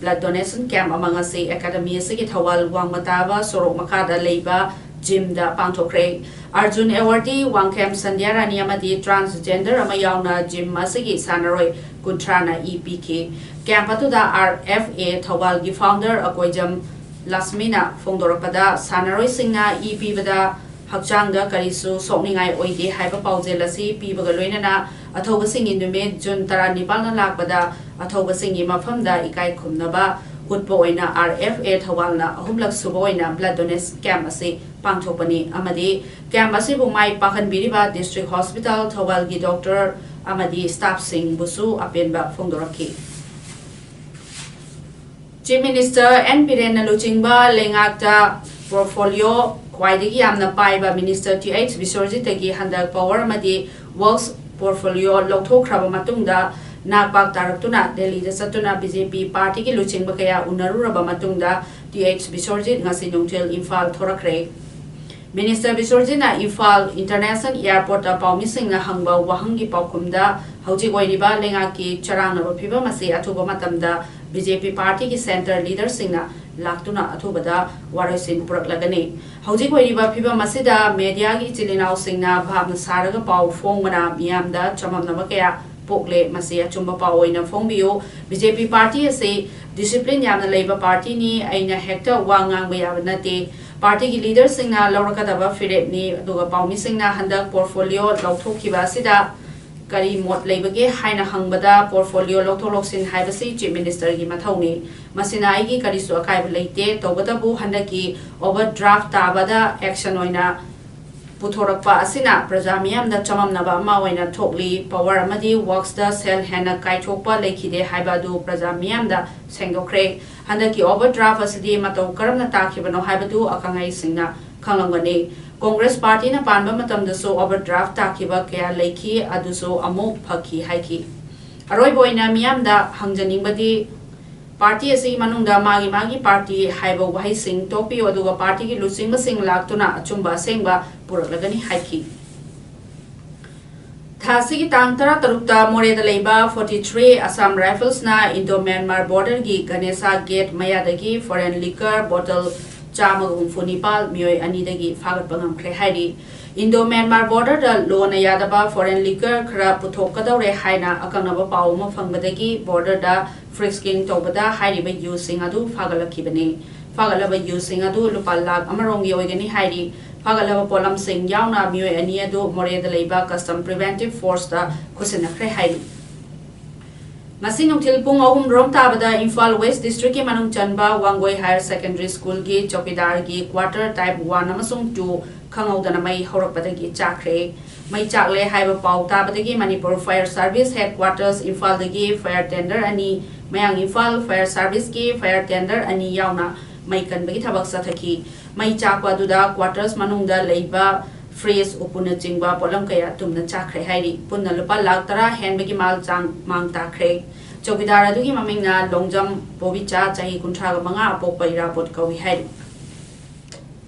blood donation camp ꯑꯃ ꯉꯁꯤ academy ꯑꯁꯤꯒꯤ ꯊꯧꯕꯥꯜ ꯋꯥꯡꯃ ꯇꯥꯕ ꯁꯣꯔꯣꯛ ꯃꯈꯥꯗ ꯂꯩꯕ gymꯗ ꯄꯥꯡꯊꯣꯛꯈ꯭ꯔꯦ꯫ ꯑꯔꯖꯨꯟ awardee ꯋꯥꯡꯈꯦꯝ ꯁꯟꯙ꯭ꯌꯥꯔꯥꯅꯤ ꯑꯃꯗꯤ transgender ꯑꯃ ꯌꯥꯎꯅ gym ꯑꯁꯤꯒꯤ ꯁꯥꯟꯅꯔꯣꯏ ꯀꯨꯟꯊ꯭ꯔꯥꯅ ꯏ ꯄꯤꯈꯤ꯫ Camp ꯑꯗꯨꯗ RFA ꯊꯧꯕꯥꯜꯒꯤ founder ꯑꯀꯣꯏꯖꯝ ꯂꯛꯁꯃꯤꯅ ꯐꯣꯡꯗꯣꯔꯛꯄꯗ, ꯁꯥꯟꯅꯔꯣꯏꯁꯤꯡꯅ ꯏ ꯄꯤꯕꯗ ꯍꯛꯆꯥꯡꯗ ꯀꯔꯤꯁꯨ ꯁꯣꯛꯅꯤꯡꯉꯥꯏ ꯑꯣꯏꯗꯦ ꯍꯥꯏꯕ ꯄꯥꯎꯖꯦꯜ ꯑꯁꯤ ꯄꯤꯕꯒ ꯂꯣꯏꯅꯅ ꯑꯊꯧꯕꯁꯤꯡꯒꯤ ꯅꯨꯃꯤꯠ ꯖꯨꯟ ꯇꯔꯥꯅꯤꯄꯥꯜꯅ ꯂꯥꯛꯄꯗ ꯑꯊꯧꯕꯁꯤꯡꯒꯤ ꯃꯐꯝꯗ ꯏꯀꯥꯏ ꯈꯨꯝꯅꯕ ꯎꯠꯄ ꯑꯣꯏꯅ RFA ꯊꯧꯕꯥꯜꯅ ꯑꯍꯨꯝꯂꯛ ꯁꯨꯕ ꯑꯣꯏꯅ blood donation camp ꯑꯁꯤ ꯄꯥꯡꯊꯣꯛꯄꯅꯤ ꯑꯃꯗꯤ camp ꯑꯁꯤꯕꯨ ꯃꯥꯏ ꯄꯥꯛꯍꯟꯕꯤꯔꯤꯕ District Hospital ꯊꯧꯕꯥꯜꯒꯤ doctor ꯑꯃꯗꯤ staffꯁꯤꯡꯕꯨꯁꯨ ꯑꯄꯦꯟꯕ ꯐꯣꯡꯗꯣꯔꯛꯈꯤ꯫ Chief Minister N ꯕꯤꯔꯦꯟꯅ ꯂꯨꯆꯤꯡꯕ ꯂꯩꯉꯥꯛꯇ portfolio ꯈ꯭ꯋꯥꯏꯗꯒꯤ ꯌꯥꯝꯅ ꯄꯥꯏꯕ Minister ꯇꯤ ꯑꯩꯆ ꯕꯤꯁ꯭ꯋꯔꯖꯤꯠꯇꯒꯤ ꯍꯟꯗꯛ power ꯑꯃꯗꯤ works portfolio ꯂꯧꯊꯣꯛꯈ꯭ꯔꯕ ꯃꯇꯨꯡꯗ ꯅꯥꯛꯄꯥꯛ ꯇꯥꯔꯛꯇꯨꯅ ꯗꯦꯜꯂꯤꯗ ꯆꯠꯇꯨꯅ BJP partyꯒꯤ ꯂꯨꯆꯤꯡꯕ ꯀꯌꯥ ꯎꯅꯔꯨꯔꯕ ꯃꯇꯨꯡꯗ ꯇꯤ ꯑꯩꯆ ꯕꯤꯁ꯭ꯋꯔꯖꯤꯠ ꯉꯁꯤ ꯅꯨꯡꯊꯤꯜ ꯏꯝꯐꯥꯜ ꯊꯣꯔꯛꯈ꯭ꯔꯦ꯫ Minister ꯕꯤꯁ꯭ꯋꯔꯖꯤꯠꯅ ꯏꯝꯐꯥꯜ International Airportꯇ ꯄꯥꯎꯃꯤꯁꯤꯡꯅ ꯍꯪꯕ ꯋꯥꯍꯪꯒꯤ ꯄꯥꯎꯈꯨꯝꯗ ꯍꯧꯖꯤꯛ ꯑꯣꯏꯔꯤꯕ ꯂꯩꯉꯥꯛꯀꯤ ꯆꯔꯥꯡꯅꯕ ꯐꯤꯚꯝ ꯑꯁꯤ ꯑꯊꯨꯕ ꯃꯇꯝꯗ BJP partyꯒꯤ centre leaderꯁꯤꯡꯅ ꯂꯥꯛꯇꯨꯅ ꯑꯊꯨꯕꯗ ꯋꯥꯔꯣꯏꯁꯤꯟ ꯄꯨꯔꯛꯂꯒꯅꯤ꯫ ꯍꯧꯖꯤꯛ ꯑꯣꯏꯔꯤꯕ ꯐꯤꯚꯝ ꯑꯁꯤꯗ mediaꯒꯤ ꯏꯆꯤꯜ ꯏꯅꯥꯎꯁꯤꯡꯅ ꯚꯥꯞꯅ ꯁꯥꯔꯒ ꯄꯥꯎ ꯐꯣꯡꯕꯅ ꯃꯤꯌꯥꯝꯗ ꯆꯃꯝꯅꯕ ꯀꯌꯥ ꯄꯣꯛꯂꯦ꯫ ꯃꯁꯤ ꯑꯆꯨꯝꯕ ꯄꯥꯎ ꯑꯣꯏꯅ ꯐꯣꯡꯕꯤꯌꯨ꯫ BJP party ꯑꯁꯤ discipline ꯌꯥꯝꯅ ꯂꯩꯕ partyꯅꯤ꯫ ꯑꯩꯅ ꯍꯦꯛꯇ ꯋꯥ ꯉꯥꯡꯕ ꯌꯥꯕ ꯅꯠꯇꯦ꯫ ꯄꯥꯔꯇꯤꯒꯤ ꯂꯤꯗꯔꯁꯤꯡꯅ ꯂꯧꯔꯛꯀꯗꯕ ꯐꯤꯔꯦꯞꯅꯤ꯫ ꯑꯗꯨꯒ ꯄꯥꯎꯃꯤꯁꯤꯡꯅ ꯍꯟꯗꯛ ꯄꯣꯔꯠꯐꯣꯂꯤꯑꯣ ꯂꯧꯊꯣꯛꯈꯤꯕ ꯑꯁꯤꯗ ꯀꯔꯤ ꯃꯣꯠ ꯂꯩꯕꯒꯦ ꯍꯥꯏꯅ ꯍꯪꯕꯗ, ꯄꯣꯔꯠꯐꯣꯂꯤꯑꯣ ꯂꯧꯊꯣꯛ ꯂꯧꯁꯤꯟ ꯍꯥꯏꯕꯁꯤ ꯆꯤꯐ ꯃꯤꯅꯤꯁꯇꯔꯒꯤ ꯃꯊꯧꯅꯤ, ꯃꯁꯤꯅ ꯑꯩꯒꯤ ꯀꯔꯤꯁꯨ ꯑꯀꯥꯏꯕ ꯂꯩꯇꯦ꯫ ꯇꯧꯕꯇꯕꯨ ꯍꯟꯗꯛꯀꯤ ꯑꯣꯚꯔ ꯗ꯭ꯔꯥꯐ ꯇꯥꯕꯗ ꯑꯦꯛꯁꯟ ꯑꯣꯏꯅ ꯄꯨꯊꯣꯔꯛꯄ ꯑꯁꯤꯅ ꯄ꯭ꯔꯖꯥ ꯃꯤꯌꯥꯝꯗ ꯆꯃꯝꯅꯕ ꯑꯃ ꯑꯣꯏꯅ ꯊꯣꯛꯂꯤ꯫ ꯄꯋꯥꯔ ꯑꯃꯗꯤ ꯋꯥꯔꯛꯁꯇ ꯁꯦꯜ ꯍꯦꯟꯅ ꯀꯥꯏꯊꯣꯛꯄ ꯂꯩꯈꯤꯗꯦ ꯍꯥꯏꯕ ꯑꯗꯨ ꯄ꯭ꯔꯖꯥ ꯃꯤꯌꯥꯝꯗ ꯁꯦꯡꯗꯣꯛꯈ꯭ꯔꯦ꯫ ꯍꯟꯗꯛꯀꯤ ꯑꯣꯚꯔ ꯗ꯭ꯔꯥꯐ ꯑꯁꯤꯗꯤ ꯃꯇꯧ ꯀꯔꯝꯅ ꯇꯥꯈꯤꯕꯅꯣ ꯍꯥꯏꯕꯗꯨ ꯑꯈꯪ ꯑꯍꯩꯁꯤꯡꯅ ꯈꯪꯂꯝꯒꯅꯤ꯫ ꯀꯣꯡꯒ꯭ꯔꯦꯁ ꯄꯥꯔꯇꯤꯅ ꯄꯥꯟꯕ ꯃꯇꯝꯗꯁꯨ ꯑꯣꯚꯔ ꯗ꯭ꯔꯥꯐ ꯇꯥꯈꯤꯕ ꯀꯌꯥ ꯂꯩꯈꯤ, ꯑꯗꯨꯁꯨ ꯑꯃꯨꯛ ꯐꯈꯤ ꯍꯥꯏꯈꯤ꯫ ꯑꯔꯣꯏꯕ ꯑꯣꯏꯅ ꯃꯤꯌꯥꯝꯗ ꯍꯪꯖꯅꯤꯡꯕꯗꯤ, ꯄꯥꯔꯇꯤ ꯑꯁꯤꯒꯤ ꯃꯅꯨꯡꯗ ꯃꯥꯒꯤ ꯃꯥꯒꯤ ꯄꯥꯔꯇꯤ ꯍꯥꯏꯕ ꯋꯥꯍꯩꯁꯤꯡ ꯇꯣꯛꯄꯤꯌꯨ, ꯑꯗꯨꯒ ꯄꯥꯔꯇꯤꯒꯤ ꯂꯨꯆꯤꯡꯕꯁꯤꯡ ꯂꯥꯛꯇꯨꯅ ꯑꯆꯨꯝꯕ ꯑꯁꯦꯡꯕ ꯄꯨꯔꯛꯂꯒꯅꯤ ꯍꯥꯏꯈꯤ꯫ ꯊꯥ ꯑꯁꯤꯒꯤ ꯇꯥꯡ ꯇꯔꯥꯇꯔꯨꯛꯇ ꯃꯣꯔꯦꯗ ꯂꯩꯕ forty three Assam Riflesꯅ Indo Myanmar borderꯒꯤ ꯒꯅꯦꯁꯥ ꯒꯦꯠ ꯃꯌꯥꯗꯒꯤ foreign liquor bottle ꯆꯥꯝꯃꯒ ꯍꯨꯝꯐꯨ ꯅꯤꯄꯥꯜ ꯃꯤꯑꯣꯏ ꯑꯅꯤꯗꯒꯤ ꯐꯥꯒꯠꯄ ꯉꯝꯈ꯭ꯔꯦ ꯍꯥꯏꯔꯤ꯫ Indo Myanmar borderꯗ ꯂꯣꯅ ꯌꯥꯗꯕ foreign liquor ꯈꯔ ꯄꯨꯊꯣꯛꯀꯗꯧꯔꯦ ꯍꯥꯏꯅ ꯑꯀꯛꯅꯕ ꯄꯥꯎ ꯑꯃ ꯐꯪꯕꯗꯒꯤ borderꯗ frisking ꯇꯧꯕꯗ ꯍꯥꯏꯔꯤꯕ ꯌꯨꯁꯤꯡ ꯑꯗꯨ ꯐꯥꯒꯠꯂꯛꯈꯤꯕꯅꯤ꯫ ꯐꯥꯒꯠꯂꯕ ꯌꯨꯁꯤꯡ ꯑꯗꯨ ꯂꯨꯄꯥ ꯂꯥꯈ ꯑꯃꯔꯣꯝꯒꯤ ꯑꯣꯏꯒꯅꯤ ꯍꯥꯏꯔꯤ꯫ ꯐꯥꯒꯠꯂꯕ ꯄꯣꯠꯂꯝꯁꯤꯡ ꯌꯥꯎꯅ ꯃꯤꯑꯣꯏ ꯑꯅꯤ ꯑꯗꯨ ꯃꯣꯔꯦꯗ ꯂꯩꯕ Custom Preventive Forceꯇ ꯈꯨꯠꯁꯤꯟꯅꯈ꯭ꯔꯦ ꯍꯥꯏꯔꯤ꯫ ꯉꯁꯤ ꯅꯨꯡꯊꯤꯜ ꯄꯨꯡ ꯑꯍꯨꯝ ꯔꯣꯝ ꯇꯥꯕꯗ ꯏꯝꯐꯥꯜ West Districtꯀꯤ ꯃꯅꯨꯡ ꯆꯟꯕ Wangoi Higher Secondary Schoolꯒꯤ ꯆꯧꯀꯤꯗꯥꯔꯒꯤ quarter type one ꯑꯃꯁꯨꯡ two ꯈꯪꯍꯧꯗꯅ ꯃꯩ ꯍꯧꯔꯛꯄꯗꯒꯤ ꯆꯥꯛꯈ꯭ꯔꯦ꯫ ꯃꯩ ꯆꯥꯛꯂꯦ ꯍꯥꯏꯕ ꯄꯥꯎ ꯇꯥꯕꯗꯒꯤ ꯃꯅꯤꯄꯨꯔ Fire Service Headquarters ꯏꯝꯐꯥꯜꯗꯒꯤ fire tender ꯑꯅꯤ, ꯃꯌꯥꯡ ꯏꯝꯐꯥꯜ Fire Serviceꯀꯤ fire tender ꯑꯅꯤ ꯌꯥꯎꯅ ꯃꯩ ꯀꯟꯕꯒꯤ ꯊꯕꯛ ꯆꯠꯊꯈꯤ꯫ ꯃꯩ ꯆꯥꯛꯄ ꯑꯗꯨꯗ quarters ꯃꯅꯨꯡꯗ ꯂꯩꯕ fridge, ꯎꯄꯨꯅꯆꯤꯡꯕ ꯄꯣꯠꯂꯝ ꯀꯌꯥ ꯇꯨꯝꯅ ꯆꯥꯛꯈ꯭ꯔꯦ ꯍꯥꯏꯔꯤ꯫ ꯄꯨꯟꯅ ꯂꯨꯄꯥ ꯂꯥꯈ ꯇꯔꯥ ꯍꯦꯟꯕꯒꯤ ꯃꯥꯜ ꯆꯥꯡ ꯃꯥꯡ ꯇꯥꯛꯈ꯭ꯔꯦ꯫ ꯆꯧꯀꯤꯗꯥꯔ ꯑꯗꯨꯒꯤ ꯃꯃꯤꯡꯅ ꯂꯣꯡꯖꯝ ꯕꯣꯕꯤꯆꯥ, ꯆꯍꯤ ꯀꯨꯟꯊ꯭ꯔꯥꯒ ꯃꯉꯥ, ꯑꯄꯣꯛꯄ ꯏꯔꯥꯕꯣꯠ ꯀꯧꯏ ꯍꯥꯏꯔꯤ꯫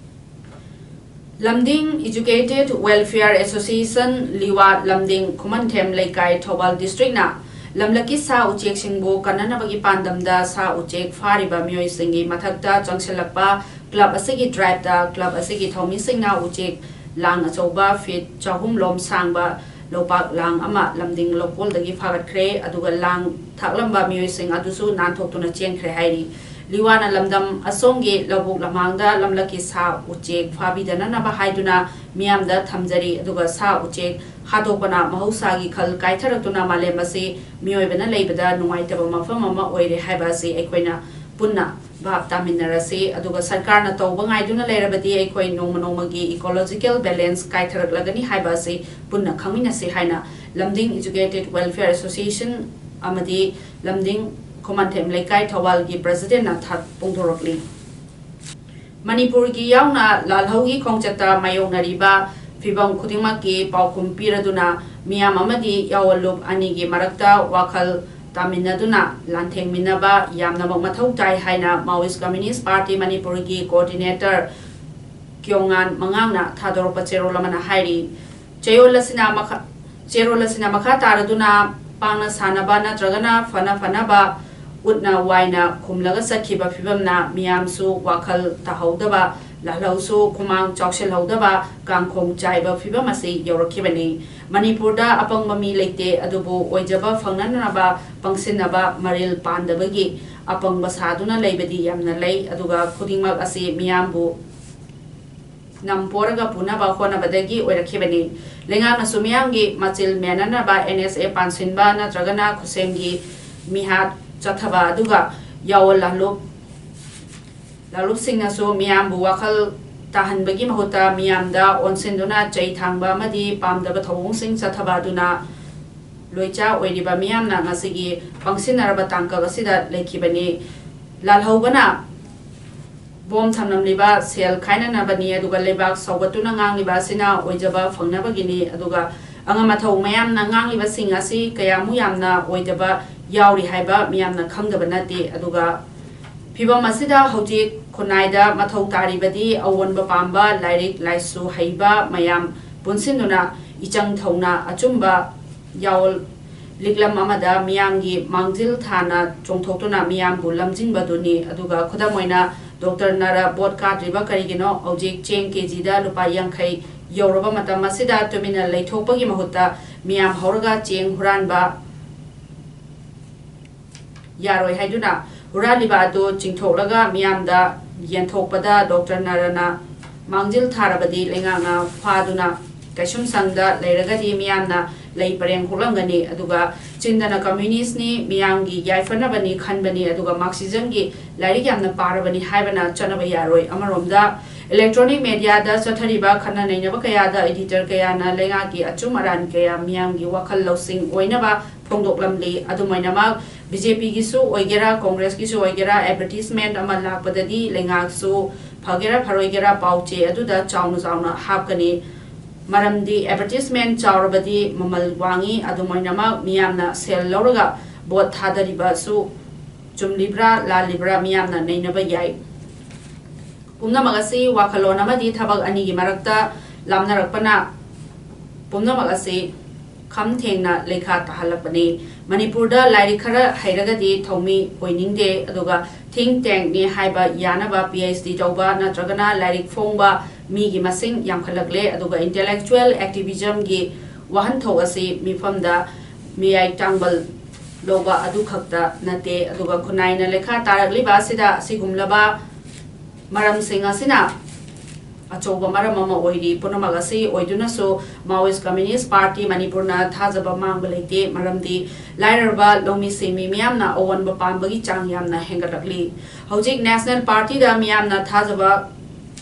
ꯂꯝꯗꯤꯡ Educated Welfare Association, ꯂꯤꯋꯥ, ꯂꯝꯗꯤꯡ ꯈꯨꯃꯟꯊꯦꯝ ꯂꯩꯀꯥꯏ, ꯊꯧꯕꯥꯜ districtꯅ ꯂꯝꯂꯛꯀꯤ ꯁꯥ ꯎꯆꯦꯛꯁꯤꯡꯕꯨ ꯀꯟꯅꯅꯕꯒꯤ ꯄꯥꯟꯗꯝꯗ ꯁꯥ ꯎꯆꯦꯛ ꯐꯥꯔꯤꯕ ꯃꯤꯑꯣꯏꯁꯤꯡꯒꯤ ꯃꯊꯛꯇ ꯆꯪꯁꯤꯜꯂꯛꯄ club ꯑꯁꯤꯒꯤ driveꯇ club ꯑꯁꯤꯒꯤ ꯊꯧꯃꯤꯁꯤꯡꯅ ꯎꯆꯦꯛ ꯂꯥꯡ ꯑꯆꯧꯕ feet ꯆꯍꯨꯝ ꯂꯣꯝ ꯁꯥꯡꯕ ꯂꯣꯛꯄꯥꯛ ꯂꯥꯡ ꯑꯃ ꯂꯝꯗꯤꯡ ꯂꯧꯀꯣꯜꯗꯒꯤ ꯐꯥꯒꯠꯈ꯭ꯔꯦ, ꯑꯗꯨꯒ ꯂꯥꯡ ꯊꯥꯛꯂꯝꯕ ꯃꯤꯑꯣꯏꯁꯤꯡ ꯑꯗꯨꯁꯨ ꯅꯥꯟꯊꯣꯛꯇꯨꯅ ꯆꯦꯟꯈ꯭ꯔꯦ ꯍꯥꯏꯔꯤ꯫ ꯂꯤꯋꯥꯅ ꯂꯝꯗꯝ ꯑꯁꯣꯝꯒꯤ ꯂꯧꯕꯨꯛ ꯂꯝꯍꯥꯡꯗ ꯂꯝꯂꯛꯀꯤ ꯁꯥ ꯎꯆꯦꯛ ꯐꯥꯕꯤꯗꯅꯅꯕ ꯍꯥꯏꯗꯨꯅ ꯃꯤꯌꯥꯝꯗ ꯊꯝꯖꯔꯤ, ꯑꯗꯨꯒ ꯁꯥ ꯎꯆꯦꯛ ꯍꯥꯠꯇꯣꯛꯄꯅ ꯃꯍꯧꯁꯥꯒꯤ ꯈꯜ ꯀꯥꯏꯊꯔꯛꯇꯨꯅ ꯃꯥꯂꯦꯝ ꯑꯁꯤ ꯃꯤꯑꯣꯏꯕꯅ ꯂꯩꯕꯗ ꯅꯨꯡꯉꯥꯏꯇꯕ ꯃꯐꯝ ꯑꯃ ꯑꯣꯏꯔꯦ ꯍꯥꯏꯕ ꯑꯁꯤ ꯑꯩꯈꯣꯏꯅ ꯄꯨꯟꯅ ꯚꯥꯞ ꯇꯥꯃꯤꯟꯅꯔꯁꯤ꯫ ꯑꯗꯨꯒ ꯁꯔꯀꯥꯔꯅ ꯇꯧꯕ ꯉꯥꯏꯗꯨꯅ ꯂꯩꯔꯕꯗꯤ ꯑꯩꯈꯣꯏ ꯅꯣꯡꯃ ꯅꯣꯡꯃꯒꯤ ecological balance ꯀꯥꯏꯊꯔꯛꯂꯒꯅꯤ ꯍꯥꯏꯕ ꯑꯁꯤ ꯄꯨꯟꯅ ꯈꯪꯃꯤꯟꯅꯁꯤ ꯍꯥꯏꯅ ꯂꯝꯗꯤꯡ Educated Welfare Association ꯑꯃꯗꯤ ꯂꯝꯗꯤꯡ ꯈꯨꯃꯟꯊꯦꯝ ꯂꯩꯀꯥꯏ ꯊꯧꯕꯥꯜꯒꯤ presidentꯅ ꯊꯥ ꯐꯣꯡꯗꯣꯔꯛꯂꯤ꯫ ꯃꯅꯤꯄꯨꯔꯒꯤ ꯌꯥꯎꯅ ꯂꯥꯜꯍꯧꯒꯤ ꯈꯣꯡꯆꯠꯇ ꯃꯥꯌꯣꯛꯅꯔꯤꯕ ꯐꯤꯚꯝ ꯈꯨꯗꯤꯡꯃꯛꯀꯤ ꯄꯥꯎꯈꯨꯝ ꯄꯤꯔꯗꯨꯅ ꯃꯤꯌꯥꯝ ꯑꯃꯗꯤ ꯌꯥꯑꯣꯟꯂꯨꯞ ꯑꯅꯤꯒꯤ ꯃꯔꯛꯇ ꯋꯥꯈꯜ ꯇꯥꯃꯤꯟꯅꯗꯨꯅ ꯂꯥꯟꯊꯦꯡꯃꯤꯟꯅꯕ ꯌꯥꯝꯅꯃꯛ ꯃꯊꯧ ꯇꯥꯏ ꯍꯥꯏꯅ Maoist Communist Party ꯃꯅꯤꯄꯨꯔꯒꯤ coordinator ꯀ꯭ꯌꯣꯉꯥꯟ ꯃꯉꯥꯡꯅ ꯊꯥꯗꯣꯔꯛꯄ ꯆꯦꯔꯣꯜ ꯑꯃꯅ ꯍꯥꯏꯔꯤ꯫ ꯆꯌꯣꯜ ꯑꯁꯤꯅ ꯃꯈꯥ, ꯆꯦꯔꯣꯜ ꯑꯁꯤꯅ ꯃꯈꯥ ꯇꯥꯔꯗꯨꯅ ꯄꯥꯡꯅ ꯁꯥꯟꯅꯕ ꯅꯠꯇ꯭ꯔꯒꯅ ꯐꯅ ꯐꯅꯕ ꯎꯠꯅ ꯋꯥꯏꯅ ꯈꯨꯝꯂꯒ ꯆꯠꯈꯤꯕ ꯐꯤꯕꯝꯅ ꯃꯤꯌꯥꯝꯁꯨ ꯋꯥꯈꯜ ꯇꯥꯍꯧꯗꯕ, ꯂꯥꯜꯍꯧꯁꯨ ꯈꯨꯃꯥꯡ ꯆꯥꯎꯁꯤꯜꯍꯧꯗꯕ ꯀꯥꯡꯈꯣꯡ ꯆꯥꯏꯕ ꯐꯤꯕꯝ ꯑꯁꯤ ꯌꯧꯔꯛꯈꯤꯕꯅꯤ꯫ ꯃꯅꯤꯄꯨꯔꯗ ꯑꯄꯪꯕ ꯃꯤ ꯂꯩꯇꯦ, ꯑꯗꯨꯕꯨ ꯑꯣꯏꯖꯕ ꯐꯪꯅꯅꯕ ꯄꯪꯁꯤꯟꯅꯕ, ꯃꯔꯤꯜ ꯄꯥꯟꯗꯕꯒꯤ ꯑꯄꯪꯕ ꯁꯥꯗꯨꯅ ꯂꯩꯕꯗꯤ ꯌꯥꯝꯅ ꯂꯩ, ꯑꯗꯨꯒ ꯈꯨꯗꯤꯡꯃꯛ ꯑꯁꯤ ꯃꯤꯌꯥꯝꯕꯨ ꯅꯝꯄꯣꯔꯒ ꯄꯨꯅꯕ ꯍꯣꯠꯅꯕꯗꯒꯤ ꯑꯣꯏꯔꯛꯈꯤꯕꯅꯤ꯫ ꯂꯩꯉꯥꯛꯅꯁꯨ ꯃꯤꯌꯥꯝꯒꯤ ꯃꯆꯤꯜ ꯃꯦꯟꯅꯅꯕ N S A ꯄꯥꯟꯁꯤꯟꯕ ꯅꯠꯇ꯭ꯔꯒꯅ ꯈꯨꯠꯁꯦꯝꯒꯤ ꯃꯤꯍꯥꯠ ꯆꯠꯊꯕ, ꯑꯗꯨꯒ ꯌꯥꯑꯣꯜ ꯂꯥꯂꯨꯞ, ꯂꯥꯂꯨꯞꯁꯤꯡꯅꯁꯨ ꯃꯤꯌꯥꯝꯕꯨ ꯋꯥꯈꯜ ꯇꯥꯍꯟꯕꯒꯤ ꯃꯍꯨꯠꯇ ꯃꯤꯌꯥꯝꯗ ꯑꯣꯟꯁꯤꯟꯗꯨꯅ ꯆꯩ ꯊꯥꯡꯕ ꯑꯃꯗꯤ ꯄꯥꯝꯗꯕ ꯊꯧꯑꯣꯡꯁꯤꯡ ꯆꯠꯊꯕ ꯑꯗꯨꯅ ꯂꯣꯏꯆꯥ ꯑꯣꯏꯔꯤꯕ ꯃꯤꯌꯥꯝꯅ ꯉꯁꯤꯒꯤ ꯄꯪꯁꯤꯟꯅꯔꯕ ꯇꯥꯡꯀꯛ ꯑꯁꯤꯗ ꯂꯩꯈꯤꯕꯅꯤ꯫ ꯂꯥꯜꯍꯧꯕꯅ ꯕꯣꯝ ꯊꯝꯂꯝꯂꯤꯕ ꯁꯦꯜ ꯈꯥꯏꯅꯅꯕꯅꯤ, ꯑꯗꯨꯒ ꯂꯩꯕꯥꯛ ꯁꯧꯒꯠꯇꯨꯅ ꯉꯥꯡꯂꯤꯕ ꯑꯁꯤꯅ ꯑꯣꯏꯖꯕ ꯐꯪꯅꯕꯒꯤꯅꯤ, ꯑꯗꯨꯒ ꯑꯉꯝ ꯑꯊꯧ ꯃꯌꯥꯝꯅ ꯉꯥꯡꯂꯤꯕꯁꯤꯡ ꯑꯁꯤ ꯀꯌꯥꯃꯨꯛ ꯌꯥꯝꯅ ꯑꯣꯏꯗꯕ ꯌꯥꯎꯔꯤ ꯍꯥꯏꯕ ꯃꯤꯌꯥꯝꯅ ꯈꯪꯗꯕ ꯅꯠꯇꯦ꯫ ꯑꯗꯨꯒ ꯐꯤꯚꯝ ꯑꯁꯤꯗ ꯍꯧꯖꯤꯛ ꯈꯨꯟꯅꯥꯏꯗ ꯃꯊꯧ ꯇꯥꯔꯤꯕꯗꯤ ꯑꯑꯣꯟꯕ ꯄꯥꯝꯕ, ꯂꯥꯏꯔꯤꯛ ꯂꯥꯏꯁꯨ ꯍꯩꯕ ꯃꯌꯥꯝ ꯄꯨꯟꯁꯤꯟꯗꯨꯅ ꯏꯆꯪ ꯊꯧꯅ ꯑꯆꯨꯝꯕ ꯌꯥꯑꯣꯜ ꯂꯤꯛꯂꯝ ꯑꯃꯗ ꯃꯤꯌꯥꯝꯒꯤ ꯃꯥꯡꯖꯤꯜ ꯊꯥꯅ ꯆꯣꯡꯊꯣꯛꯇꯨꯅ ꯃꯤꯌꯥꯝꯕꯨ ꯂꯝꯖꯤꯡꯕꯗꯨꯅꯤ꯫ ꯑꯗꯨꯒ ꯈꯨꯗꯝ ꯑꯣꯏꯅ ꯗꯣꯛꯇꯔ ꯅꯔ ꯚꯣꯠ ꯀꯥꯗ꯭ꯔꯤꯕ ꯀꯔꯤꯒꯤꯅꯣ? ꯍꯧꯖꯤꯛ ꯆꯦꯡ ꯀꯦꯖꯤꯗ ꯂꯨꯄꯥ ꯌꯥꯡꯈꯩ ꯌꯧꯔꯕ ꯃꯇꯝ ꯑꯁꯤꯗ ꯇꯨꯃꯤꯟꯅ ꯂꯩꯊꯣꯛꯄꯒꯤ ꯃꯍꯨꯠꯇ ꯃꯤꯌꯥꯝ ꯍꯧꯔꯒ ꯆꯦꯡ ꯍꯨꯔꯥꯟꯕ ꯌꯥꯔꯣꯏ ꯍꯥꯏꯗꯨꯅ ꯍꯨꯔꯥꯜꯂꯤꯕ ꯑꯗꯨ ꯆꯤꯡꯊꯣꯛꯂꯒ ꯃꯤꯌꯥꯝꯗ ꯌꯦꯟꯊꯣꯛꯄꯗ ꯗꯣꯛꯇꯔ ꯅꯔꯅ ꯃꯥꯡꯖꯤꯜ ꯊꯥꯔꯕꯗꯤ ꯂꯩꯉꯥꯛꯅ ꯐꯥꯗꯨꯅ ꯀꯩꯁꯨꯝꯁꯪꯗ ꯂꯩꯔꯒꯗꯤ ꯃꯤꯌꯥꯝꯅ ꯂꯩ ꯄꯔꯦꯡ ꯍꯨꯛꯂꯝꯒꯅꯤ꯫ ꯑꯗꯨꯒ ꯆꯤꯟꯗꯅ ꯀꯝꯃ꯭ꯌꯨꯅꯤꯁ꯭ꯠꯅꯤ, ꯃꯤꯌꯥꯝꯒꯤ ꯌꯥꯏꯐꯅꯕꯅꯤ ꯈꯟꯕꯅꯤ, ꯑꯗꯨꯒ ꯃꯥꯔꯛꯁꯤꯖꯝꯒꯤ ꯂꯥꯏꯔꯤꯛ ꯌꯥꯝꯅ ꯄꯥꯔꯕꯅꯤ ꯍꯥꯏꯕꯅ ꯆꯠꯅꯕ ꯌꯥꯔꯣꯏ꯫ ꯑꯃꯔꯣꯝꯗ ꯏꯂꯦꯛꯇ꯭ꯔꯣꯅꯤꯛ ꯃꯦꯗꯤꯌꯥꯗ ꯆꯠꯊꯔꯤꯕ ꯈꯟꯅ ꯅꯩꯅꯕ ꯀꯌꯥꯗ ꯏꯗꯤꯇꯔ ꯀꯌꯥꯅ ꯂꯩꯉꯥꯛꯀꯤ ꯑꯆꯨꯝ ꯑꯔꯥꯟ ꯀꯌꯥ ꯃꯤꯌꯥꯝꯒꯤ ꯋꯥꯈꯜ ꯂꯧꯁꯤꯡ ꯑꯣꯏꯅꯕ ꯐꯣꯡꯗꯣꯛꯂꯝꯂꯤ꯫ ꯑꯗꯨꯝ ꯑꯣꯏꯅꯃꯛ ꯕꯤ ꯖꯦ ꯄꯤꯒꯤꯁꯨ ꯑꯣꯏꯒꯦꯔꯥ, ꯀꯣꯡꯒ꯭ꯔꯦꯁꯀꯤꯁꯨ ꯑꯣꯏꯒꯦꯔꯥ, ꯑꯦꯗꯚꯔꯇꯤꯁꯃꯦꯟꯠ ꯑꯃ ꯂꯥꯛꯄꯗꯗꯤ ꯂꯩꯉꯥꯛꯁꯨ ꯐꯒꯦꯔꯥ ꯐꯔꯣꯏꯒꯦꯔꯥ ꯄꯥꯎ ꯆꯦ ꯑꯗꯨꯗ ꯆꯥꯎꯅ ꯆꯥꯎꯅ ꯍꯥꯞꯀꯅꯤ꯫ ꯃꯔꯝꯗꯤ ꯑꯦꯗꯚꯔꯇꯤꯁꯃꯦꯟꯠ ꯆꯥꯎꯔꯕꯗꯤ ꯃꯃꯜ ꯋꯥꯡꯏ꯫ ꯑꯗꯨꯝ ꯑꯣꯏꯅꯃꯛ ꯃꯤꯌꯥꯝꯅ ꯁꯦꯜ ꯂꯧꯔꯒ ꯚꯣꯠ ꯊꯥꯗꯔꯤꯕꯁꯨ ꯆꯨꯝꯂꯤꯕ꯭ꯔꯥ ꯂꯥꯜꯂꯤꯕ꯭ꯔꯥ ꯃꯤꯌꯥꯝꯅ ꯅꯩꯅꯕ ꯌꯥꯏ꯫ ꯄꯨꯝꯅꯃꯛ ꯑꯁꯤ ꯋꯥꯈꯜꯂꯣꯟ ꯑꯃꯗꯤ ꯊꯕꯛ ꯑꯅꯤꯒꯤ ꯃꯔꯛꯇ ꯂꯥꯞꯅꯔꯛꯄꯅ ꯄꯨꯝꯅꯃꯛ ꯑꯁꯤ ꯈꯝ ꯊꯦꯡꯅ ꯂꯩꯈꯥ ꯇꯥꯍꯜꯂꯛꯄꯅꯤ꯫ ꯃꯅꯤꯄꯨꯔꯗ ꯂꯥꯏꯔꯤꯛ ꯈꯔ ꯍꯩꯔꯒꯗꯤ ꯊꯧꯃꯤ ꯑꯣꯏꯅꯤꯡꯗꯦ, ꯑꯗꯨꯒ ꯊꯤꯡ ꯇꯦꯡꯅꯤ ꯍꯥꯏꯕ ꯌꯥꯅꯕ ꯄꯤ ꯑꯩꯆ ꯗꯤ ꯇꯧꯕ ꯅꯠꯇ꯭ꯔꯒꯅ ꯂꯥꯏꯔꯤꯛ ꯐꯣꯡꯕ ꯃꯤꯒꯤ ꯃꯁꯤꯡ ꯌꯥꯝꯈꯠꯂꯛꯂꯦ, ꯑꯗꯨꯒ ꯏꯟꯇꯦꯂꯦꯛꯆꯨꯋꯦꯜ ꯑꯦꯛꯇꯤꯚꯤꯖꯝꯒꯤ ꯋꯥꯍꯟꯊꯣꯛ ꯑꯁꯤ ꯃꯤꯐꯝꯗ ꯃꯤꯌꯥꯏ ꯇꯥꯡꯕꯜ ꯂꯧꯕ ꯑꯗꯨ ꯈꯛꯇ ꯅꯠꯇꯦ꯫ ꯑꯗꯨꯒ ꯈꯨꯟꯅꯥꯏꯅ ꯂꯩꯈꯥ ꯇꯥꯔꯛꯂꯤꯕ ꯑꯁꯤꯗ ꯑꯁꯤꯒꯨꯝꯂꯕ ꯃꯔꯝꯁꯤꯡ ꯑꯁꯤꯅ ꯑꯆꯧꯕ ꯃꯔꯝ ꯑꯃ ꯑꯣꯏꯔꯤ꯫ ꯄꯨꯝꯅꯃꯛ ꯑꯁꯤ ꯑꯣꯏꯗꯨꯅꯁꯨ Maoist Communist Party ꯃꯅꯤꯄꯨꯔꯅ ꯊꯥꯖꯕ ꯃꯥꯡꯕ ꯂꯩꯇꯦ, ꯃꯔꯝꯗꯤ ꯂꯥꯏꯔꯔꯕ ꯂꯧꯃꯤ ꯁꯤꯟꯃꯤ ꯃꯤꯌꯥꯝꯅ ꯑꯑꯣꯟꯕ ꯄꯥꯝꯕꯒꯤ ꯆꯥꯡ ꯌꯥꯝꯅ ꯍꯦꯟꯒꯠꯂꯛꯂꯤ꯫ ꯍꯧꯖꯤꯛ National Party ꯗ ꯃꯤꯌꯥꯝꯅ ꯊꯥꯖꯕ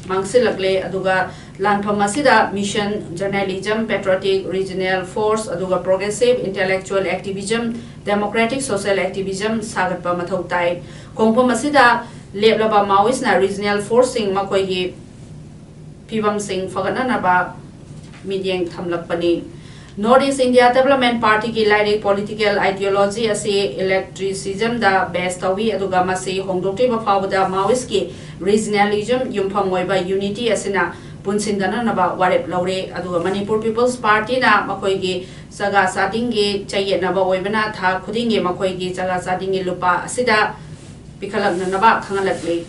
ꯃꯥꯡꯁꯤꯜꯂꯛꯂꯦ, ꯑꯗꯨꯒ ꯂꯥꯟꯐꯝ ꯑꯁꯤꯗ mission, journalism, patriotic, regional force, ꯑꯗꯨꯒ progressive intellectual activism, democratic social activism ꯁꯥꯒꯠꯄ ꯃꯊꯧ ꯇꯥꯏ꯫ ꯈꯣꯡꯐꯝ ꯑꯁꯤꯗ ꯂꯦꯞꯂꯕ Maoist ꯅ regional force ꯁꯤꯡ ꯃꯈꯣꯏꯒꯤ ꯐꯤꯚꯝꯁꯤꯡ ꯐꯒꯠꯅꯅꯕ ꯃꯤꯠꯌꯦꯡ ꯊꯝꯂꯛꯄꯅꯤ꯫ North East India Development Party ꯒꯤ ꯂꯥꯏꯔꯤꯛ Political Ideology ꯑꯁꯤ ꯏꯂꯦꯛꯇ꯭ꯔꯤꯁꯤꯖꯝꯗ base ꯇꯧꯏ, ꯑꯗꯨꯒ ꯃꯁꯤ ꯍꯣꯡꯗꯣꯛꯇ꯭ꯔꯤꯕ ꯐꯥꯎꯕꯗ Maoist ꯀꯤ regionalism ꯌꯨꯝꯐꯝ ꯑꯣꯏꯕ unity ꯑꯁꯤꯅ ꯄꯨꯟꯁꯤꯟꯗꯅꯅꯕ ꯋꯥꯔꯦꯞ ꯂꯧꯔꯦ꯫ ꯑꯗꯨꯒ Manipur People's Party ꯅ ꯃꯈꯣꯏꯒꯤ ꯆꯥꯒꯥ ꯆꯥꯗꯤꯡꯒꯤ ꯆꯌꯦꯠꯅꯕ ꯑꯣꯏꯕꯅ ꯊꯥ ꯈꯨꯗꯤꯡꯒꯤ ꯃꯈꯣꯏꯒꯤ ꯆꯥꯒꯥ ꯆꯥꯗꯤꯡꯒꯤ ꯂꯨꯄꯥ ꯑꯁꯤꯗ ꯄꯤꯈꯠꯂꯛꯅꯅꯕ ꯈꯪꯍꯜꯂꯛꯂꯤ꯫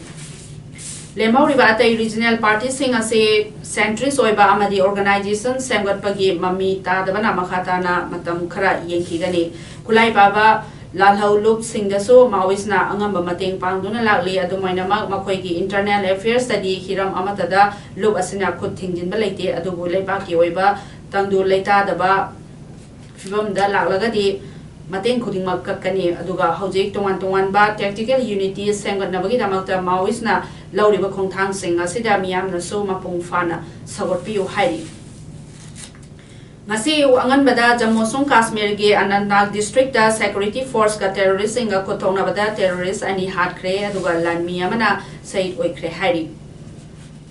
ꯂꯦꯝꯍꯧꯔꯤꯕ ꯑꯇꯩ regional party ꯁꯤꯡ ꯑꯁꯤ centrist ꯑꯣꯏꯕ ꯑꯃꯗꯤ organization ꯁꯦꯝꯒꯠꯄꯒꯤ ꯃꯃꯤ ꯇꯥꯗꯕꯅ ꯃꯈꯥ ꯇꯥꯅ ꯃꯇꯝ ꯈꯔ ꯌꯦꯡꯈꯤꯒꯅꯤ꯫ ꯈꯨꯠꯂꯥꯏ ꯄꯥꯏꯕ ꯂꯥꯜꯍꯧ ꯂꯨꯞꯁꯤꯡꯗꯁꯨ ꯃꯥꯑꯣꯏꯁꯅ ꯑꯉꯝꯕ ꯃꯇꯦꯡ ꯄꯥꯡꯗꯨꯅ ꯂꯥꯛꯂꯤ꯫ ꯑꯗꯨꯃꯥꯏꯅꯃꯛ, ꯃꯈꯣꯏꯒꯤ internal affairsꯇꯗꯤ ꯍꯤꯔꯝ ꯑꯃꯠꯇꯗ ꯂꯨꯞ ꯑꯁꯤꯅ ꯈꯨꯠ ꯊꯤꯡꯖꯤꯟꯕ ꯂꯩꯇꯦ꯫ ꯑꯗꯨꯕꯨ ꯂꯩꯕꯥꯛꯀꯤ ꯑꯣꯏꯕ ꯇꯪꯗꯨ ꯂꯩꯇꯥꯗꯕ ꯐꯤꯕꯝꯗ ꯂꯥꯛꯂꯒꯗꯤ ꯃꯇꯦꯡ ꯈꯨꯗꯤꯡꯃꯛ ꯀꯛꯀꯅꯤ꯫ ꯑꯗꯨꯒ ꯍꯧꯖꯤꯛ ꯇꯣꯉꯥꯟ ꯇꯣꯉꯥꯟꯕ tactical unity ꯁꯦꯝꯒꯠꯅꯕꯒꯤꯗꯃꯛꯇ ꯃꯥꯑꯣꯏꯁꯅ ꯂꯧꯔꯤꯕ ꯈꯣꯡꯊꯥꯡꯁꯤꯡ ꯑꯁꯤꯗ ꯃꯤꯌꯥꯝꯅꯁꯨ ꯃꯄꯨꯡ ꯐꯥꯅ ꯁꯧꯒꯠꯄꯤꯌꯨ ꯍꯥꯏꯔꯤ꯫ ꯉꯁꯤ ꯑꯉꯟꯕꯗ ꯖꯝꯃꯨ ꯑꯃꯁꯨꯡ ꯀꯥꯁꯃꯤꯔꯒꯤ ꯑꯅꯟꯇꯅꯥꯒ districtꯇ security forceꯀ terroristꯁꯤꯡꯒ ꯈꯨꯠꯊꯣꯛꯅꯕꯗ terrorist ꯑꯅꯤ ꯍꯥꯠꯈ꯭ꯔꯦ, ꯑꯗꯨꯒ ꯂꯥꯟꯃꯤ ꯑꯃꯅ ꯁꯍꯤꯗ ꯑꯣꯏꯈ꯭ꯔꯦ ꯍꯥꯏꯔꯤ꯫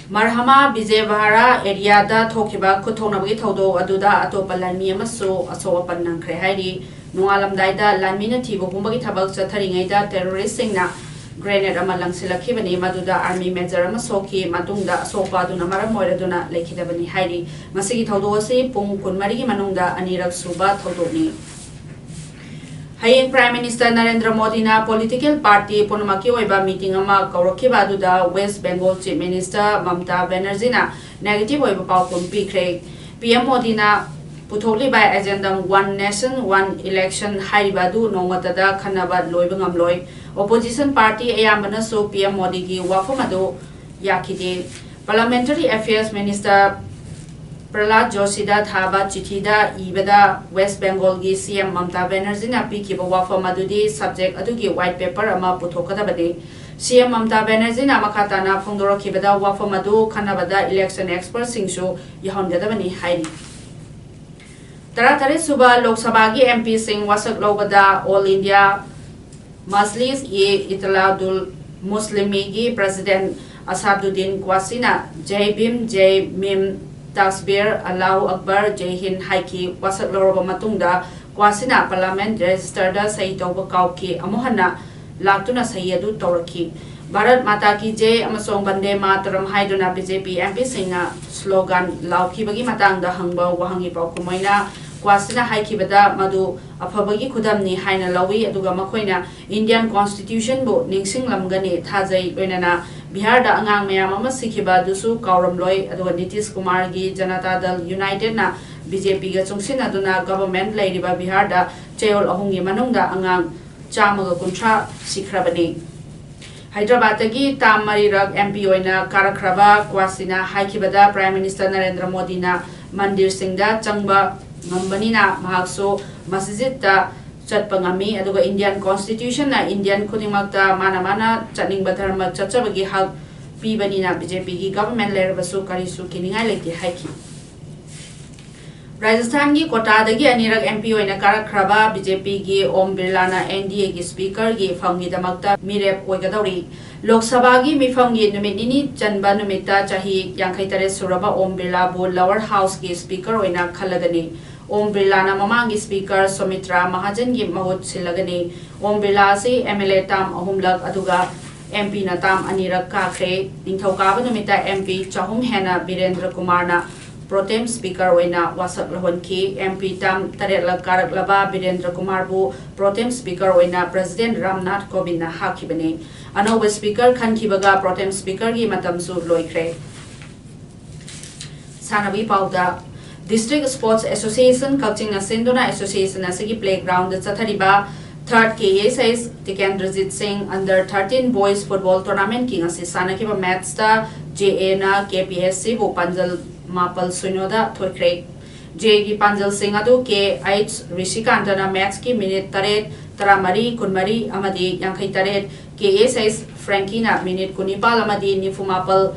ꯃꯔꯍꯃꯥ ꯕꯤꯖꯦꯚꯥꯔꯥ areaꯗ ꯊꯣꯛꯈꯤꯕ ꯈꯨꯠꯊꯣꯛꯅꯕꯒꯤ ꯊꯧꯗꯣꯛ ꯑꯗꯨꯗ ꯑꯇꯣꯞꯄ ꯂꯥꯟꯃꯤ ꯑꯃꯁꯨ ꯑꯁꯣꯛ ꯑꯄꯟ ꯅꯪꯈ꯭ꯔꯦ ꯍꯥꯏꯔꯤ꯫ ꯅꯣꯡꯉꯥꯜꯂꯝꯗꯥꯏꯗ ꯂꯥꯟꯃꯤꯅ ꯊꯤꯕ ꯍꯨꯝꯕꯒꯤ ꯊꯕꯛ ꯆꯠꯊꯔꯤꯉꯩꯗ terroristꯁꯤꯡꯅ grenade ꯑꯃ ꯂꯪꯁꯤꯜꯂꯛꯈꯤꯕꯅꯤ, ꯃꯗꯨꯗ army major ꯑꯃ ꯁꯣꯛꯈꯤ꯫ ꯃꯇꯨꯡꯗ ꯑꯁꯣꯛꯄ ꯑꯗꯨꯅ ꯃꯔꯝ ꯑꯣꯏꯔꯗꯨꯅ ꯂꯩꯈꯤꯗꯕꯅꯤ ꯍꯥꯏꯔꯤ꯫ ꯃꯁꯤꯒꯤ ꯊꯧꯗꯣꯛ ꯑꯁꯤ ꯄꯨꯡ ꯀꯨꯟꯃꯔꯤꯒꯤ ꯃꯅꯨꯡꯗ ꯑꯅꯤꯔꯛ ꯁꯨꯕ ꯊꯧꯗꯣꯛꯅꯤ꯫ ꯍꯌꯦꯡ Prime Minister ꯅꯔꯦꯟꯗ꯭ꯔ ꯃꯣꯗꯤꯅ political party ꯄꯨꯝꯅꯃꯛꯀꯤ ꯑꯣꯏꯕ meeting ꯑꯃ ꯀꯧꯔꯛꯈꯤꯕ ꯑꯗꯨꯗ West Bengal Chief Minister Mamta ꯕꯦꯅꯔꯖꯤꯅ negative ꯑꯣꯏꯕ ꯄꯥꯎꯈꯨꯝ ꯄꯤꯈ꯭ꯔꯦ꯫ ꯄꯤ ꯑꯦꯝ ꯃꯣꯗꯤꯅ ꯄꯨꯊꯣꯛꯂꯤꯕ Agenda One Nation One Election ꯍꯥꯏꯔꯤꯕ ꯑꯗꯨ ꯅꯣꯡꯃꯇꯗ ꯈꯟꯅꯕ ꯂꯣꯏꯕ ꯉꯝꯂꯣꯏ꯫ Opposition party ꯑꯌꯥꯝꯕꯅꯁꯨ ꯄꯤ ꯑꯦꯝ ꯃꯣꯗꯤꯒꯤ ꯋꯥꯐꯝ ꯑꯗꯨ ꯌꯥꯈꯤꯗꯦ꯫ Parliamentary Affairs Minister ꯄ꯭ꯔꯍꯂꯥꯗ ꯖꯣꯁꯤꯗ ꯊꯥꯕ ꯆꯤꯊꯤꯗ ꯏꯕꯗ West Bengalꯒꯤ C M ꯃꯝꯇꯥ ꯕꯦꯅꯔꯖꯤꯅ ꯄꯤꯈꯤꯕ ꯋꯥꯐꯝ ꯑꯗꯨꯗꯤ subject ꯑꯗꯨꯒꯤ white paper ꯑꯃ ꯄꯨꯊꯣꯛꯀꯗꯕꯅꯤ꯫ C M ꯃꯝꯇꯥ ꯕꯦꯅꯔꯖꯤꯅ ꯃꯈꯥ ꯇꯥꯅ ꯐꯣꯡꯗꯣꯔꯛꯈꯤꯕꯗ ꯋꯥꯐꯝ ꯑꯗꯨ ꯈꯟꯅꯕꯗ election expertꯁꯤꯡꯁꯨ ꯌꯥꯎꯍꯟꯒꯗꯕꯅꯤ ꯍꯥꯏꯔꯤ꯫ ꯇꯔꯥꯇꯔꯦꯠ ꯁꯨꯕ ꯂꯣꯛ ꯁꯚꯥꯒꯤ M Pꯁꯤꯡ ꯋꯥꯁꯛ ꯂꯧꯕꯗ All India Majlis-e-Ittihadul Musliminꯒꯤ President ꯑꯁꯥꯗꯨꯗꯤꯟ ꯀ꯭ꯋꯥꯁꯤꯅ ꯖꯩ ꯚꯤꯝ, ꯖꯩ ꯃꯤꯝ, ꯇꯛꯕꯤꯔ, ꯑꯜꯂꯥꯍꯨ ꯑꯛꯕꯔ, ꯖꯩ ꯍꯤꯟꯗ ꯍꯥꯏꯈꯤ꯫ ꯋꯥꯁꯛ ꯂꯧꯔꯕ ꯃꯇꯨꯡꯗ ꯀ꯭ꯋꯥꯁꯤꯅ Parliament Registerꯗ ꯁꯍꯤ ꯇꯧꯕ ꯀꯥꯎꯈꯤ꯫ ꯑꯃꯨꯛ ꯍꯟꯅ ꯂꯥꯛꯇꯨꯅ ꯁꯍꯤ ꯑꯗꯨ ꯇꯧꯔꯛꯈꯤ꯫ ꯚꯥꯔꯠ ꯃꯥꯇꯥ ꯀꯤ ꯖꯩ ꯑꯃꯁꯨꯡ ꯕꯟꯗꯦ ꯃꯥꯇꯔꯝ ꯍꯥꯏꯗꯨꯅ B J P M Pꯁꯤꯡꯅ slogan ꯂꯥꯎꯈꯤꯕꯒꯤ ꯃꯇꯥꯡꯗ ꯍꯪꯕ ꯋꯥꯍꯪꯒꯤ ꯄꯥꯎꯈꯨꯝ ꯑꯣꯏꯅ ꯀ꯭ꯋꯥꯁꯤꯅ ꯍꯥꯏꯈꯤꯕꯗ ꯃꯗꯨ ꯑꯐꯕꯒꯤ ꯈꯨꯗꯝꯅꯤ ꯍꯥꯏꯅ ꯂꯧꯏ, ꯑꯗꯨꯒ ꯃꯈꯣꯏꯅ Indian Constitutionꯕꯨ ꯅꯤꯡꯁꯤꯡꯂꯝꯒꯅꯤ ꯊꯥꯖꯩ꯫ ꯂꯣꯏꯅꯅ ꯕꯤꯍꯥꯔꯗ ꯑꯉꯥꯡ ꯃꯌꯥꯝ ꯑꯃ ꯁꯤꯈꯤꯕ ꯑꯗꯨꯁꯨ ꯀꯥꯎꯔꯝꯂꯣꯏ, ꯑꯗꯨꯒ ꯅꯤꯇꯤꯁ ꯀꯨꯃꯥꯔꯒꯤ ꯖꯅꯇꯥ ꯗꯜ Unitedꯅ B J Pꯒ ꯆꯨꯡꯁꯤꯟꯅꯗꯨꯅ government ꯂꯩꯔꯤꯕ ꯕꯤꯍꯥꯔꯗ ꯆꯌꯣꯜ ꯑꯍꯨꯝꯒꯤ ꯃꯅꯨꯡꯗ ꯑꯉꯥꯡ ꯆꯥꯝꯃꯒ ꯀꯨꯟꯊ꯭ꯔꯥ ꯁꯤꯈ꯭ꯔꯕꯅꯤ꯫ ꯍꯥꯏꯗ꯭ꯔꯕꯥꯗꯇꯒꯤ ꯇꯥꯝ ꯃꯔꯤꯔꯛ M P ꯑꯣꯏꯅ ꯀꯥꯔꯛꯈ꯭ꯔꯕ ꯀ꯭ꯋꯥꯁꯤꯅ ꯍꯥꯏꯈꯤꯕꯗ, Prime Minister ꯅꯔꯦꯟꯗ꯭ꯔ ꯃꯣꯗꯤꯅ ꯃꯟꯗꯤꯔꯁꯤꯡꯗ ꯆꯪꯕ ꯉꯝꯕꯅꯤꯅ ꯃꯍꯥꯛꯁꯨ ꯃꯁꯖꯤꯗꯇ ꯆꯠꯄ ꯉꯝꯃꯤ, ꯑꯗꯨꯒ Indian Constitution ꯅ Indian ꯈꯨꯗꯤꯡꯃꯛꯇ ꯃꯥꯅ ꯃꯥꯅ ꯆꯠꯅꯤꯡꯕ ꯙꯔꯃ ꯆꯠꯆꯕꯒꯤ ꯍꯛ ꯄꯤꯕꯅꯤꯅ B J P ꯒꯤ government ꯂꯩꯔꯕꯁꯨ ꯀꯔꯤꯁꯨ ꯀꯤꯅꯤꯡꯉꯥꯏ ꯂꯩꯇꯦ ꯍꯥꯏꯈꯤ꯫ ꯔꯥꯖꯁꯊꯥꯟꯒꯤ ꯀꯣꯇꯥꯗꯒꯤ ꯑꯅꯤꯔꯛ M P ꯑꯣꯏꯅ ꯀꯥꯔꯛꯈ꯭ꯔꯕ B J P ꯒꯤ ꯑꯣꯝ ꯕꯤꯔꯂꯥꯅ N D A ꯒꯤ speaker ꯒꯤ ꯐꯝꯒꯤꯗꯃꯛꯇ ꯃꯤꯔꯦꯞ ꯑꯣꯏꯒꯗꯧꯔꯤ꯫ ꯂꯣꯛ ꯁꯚꯥꯒꯤ ꯃꯤꯐꯝꯒꯤ ꯅꯨꯃꯤꯠ ꯅꯤꯅꯤ ꯆꯟꯕ ꯅꯨꯃꯤꯠꯇ ꯆꯍꯤ ꯌꯥꯡꯈꯩ ꯇꯔꯦꯠ ꯁꯨꯔꯕ ꯑꯣꯝ ꯕꯤꯔꯂꯥꯕꯨ lower house ꯀꯤ speaker ꯑꯣꯏꯅ ꯈꯜꯂꯒꯅꯤ꯫ ꯑꯣꯝ ꯕꯤꯔꯂꯥꯅ ꯃꯃꯥꯡꯒꯤ speaker ꯁꯨꯃꯤꯇ꯭ꯔꯥ ꯃꯍꯥꯖꯟꯒꯤ ꯃꯍꯨꯠ ꯁꯤꯜꯂꯒꯅꯤ꯫ ꯑꯣꯝ ꯕꯤꯔꯂꯥ ꯑꯁꯤ M L A term ꯑꯍꯨꯝꯂꯛ ꯑꯗꯨꯒ M P ꯅ term ꯑꯅꯤꯔꯛ ꯀꯥꯈ꯭ꯔꯦ꯫ ꯅꯤꯡꯊꯧꯀꯥꯕ ꯅꯨꯃꯤꯠꯇ M P ꯆꯍꯨꯝ ꯍꯦꯟꯅ ꯕꯤꯔꯦꯟꯗ꯭ꯔ ꯀꯨꯃꯥꯔꯅ pro tem speaker ꯑꯣꯏꯅ ꯋꯥꯁꯛ ꯂꯧꯍꯟꯈꯤ꯫ M P term ꯇꯔꯦꯠꯂꯛ ꯀꯥꯔꯛꯂꯕ Birendra ꯀꯨꯃꯥꯔꯕꯨ pro tem speaker ꯑꯣꯏꯅ President ꯔꯥꯝꯅꯥꯊ ꯀꯣꯕꯤꯟꯗꯅ ꯍꯥꯞꯈꯤꯕꯅꯤ꯫ ꯑꯅꯧꯕ speaker ꯈꯟꯈꯤꯕꯒ pro tem speaker ꯒꯤ ꯃꯇꯝꯁꯨ ꯂꯣꯏꯈ꯭ꯔꯦ꯫ ꯁꯥꯟꯅꯕꯒꯤ ꯄꯥꯎꯗ, District Sports Association ꯀꯛꯆꯤꯡꯅ ꯁꯤꯟꯗꯨꯅ association ꯑꯁꯤꯒꯤ playground ꯗ ꯆꯠꯊꯔꯤꯕ third K S S Tikendrajit ꯁꯤꯡ under thirteen boys football tournament ꯀꯤ ꯉꯁꯤ ꯁꯥꯟꯅꯈꯤꯕ match ꯇ J A ꯅ K P S C ꯕꯨ ꯄꯥꯟꯖꯜ ꯃꯥꯄꯜ ꯁꯤꯅꯣꯗ ꯊꯣꯏꯈ꯭ꯔꯦ꯫ J ꯒꯤ ꯄꯥꯟꯖꯜꯁꯤꯡ ꯑꯗꯨ K H ꯔꯤꯁꯤꯀꯥꯟꯇꯅ match ꯀꯤ minute ꯇꯔꯦꯠ, ꯇꯔꯥꯃꯔꯤ, ꯀꯨꯟꯃꯔꯤ ꯑꯃꯗꯤ ꯌꯥꯡꯈꯩ ꯇꯔꯦꯠ, K S S ꯐ꯭ꯔꯦꯡꯀꯤꯅ minute ꯀꯨꯟꯅꯤꯄꯥꯜ ꯑꯃꯗꯤ ꯅꯤꯐꯨ ꯃꯥꯄꯜ,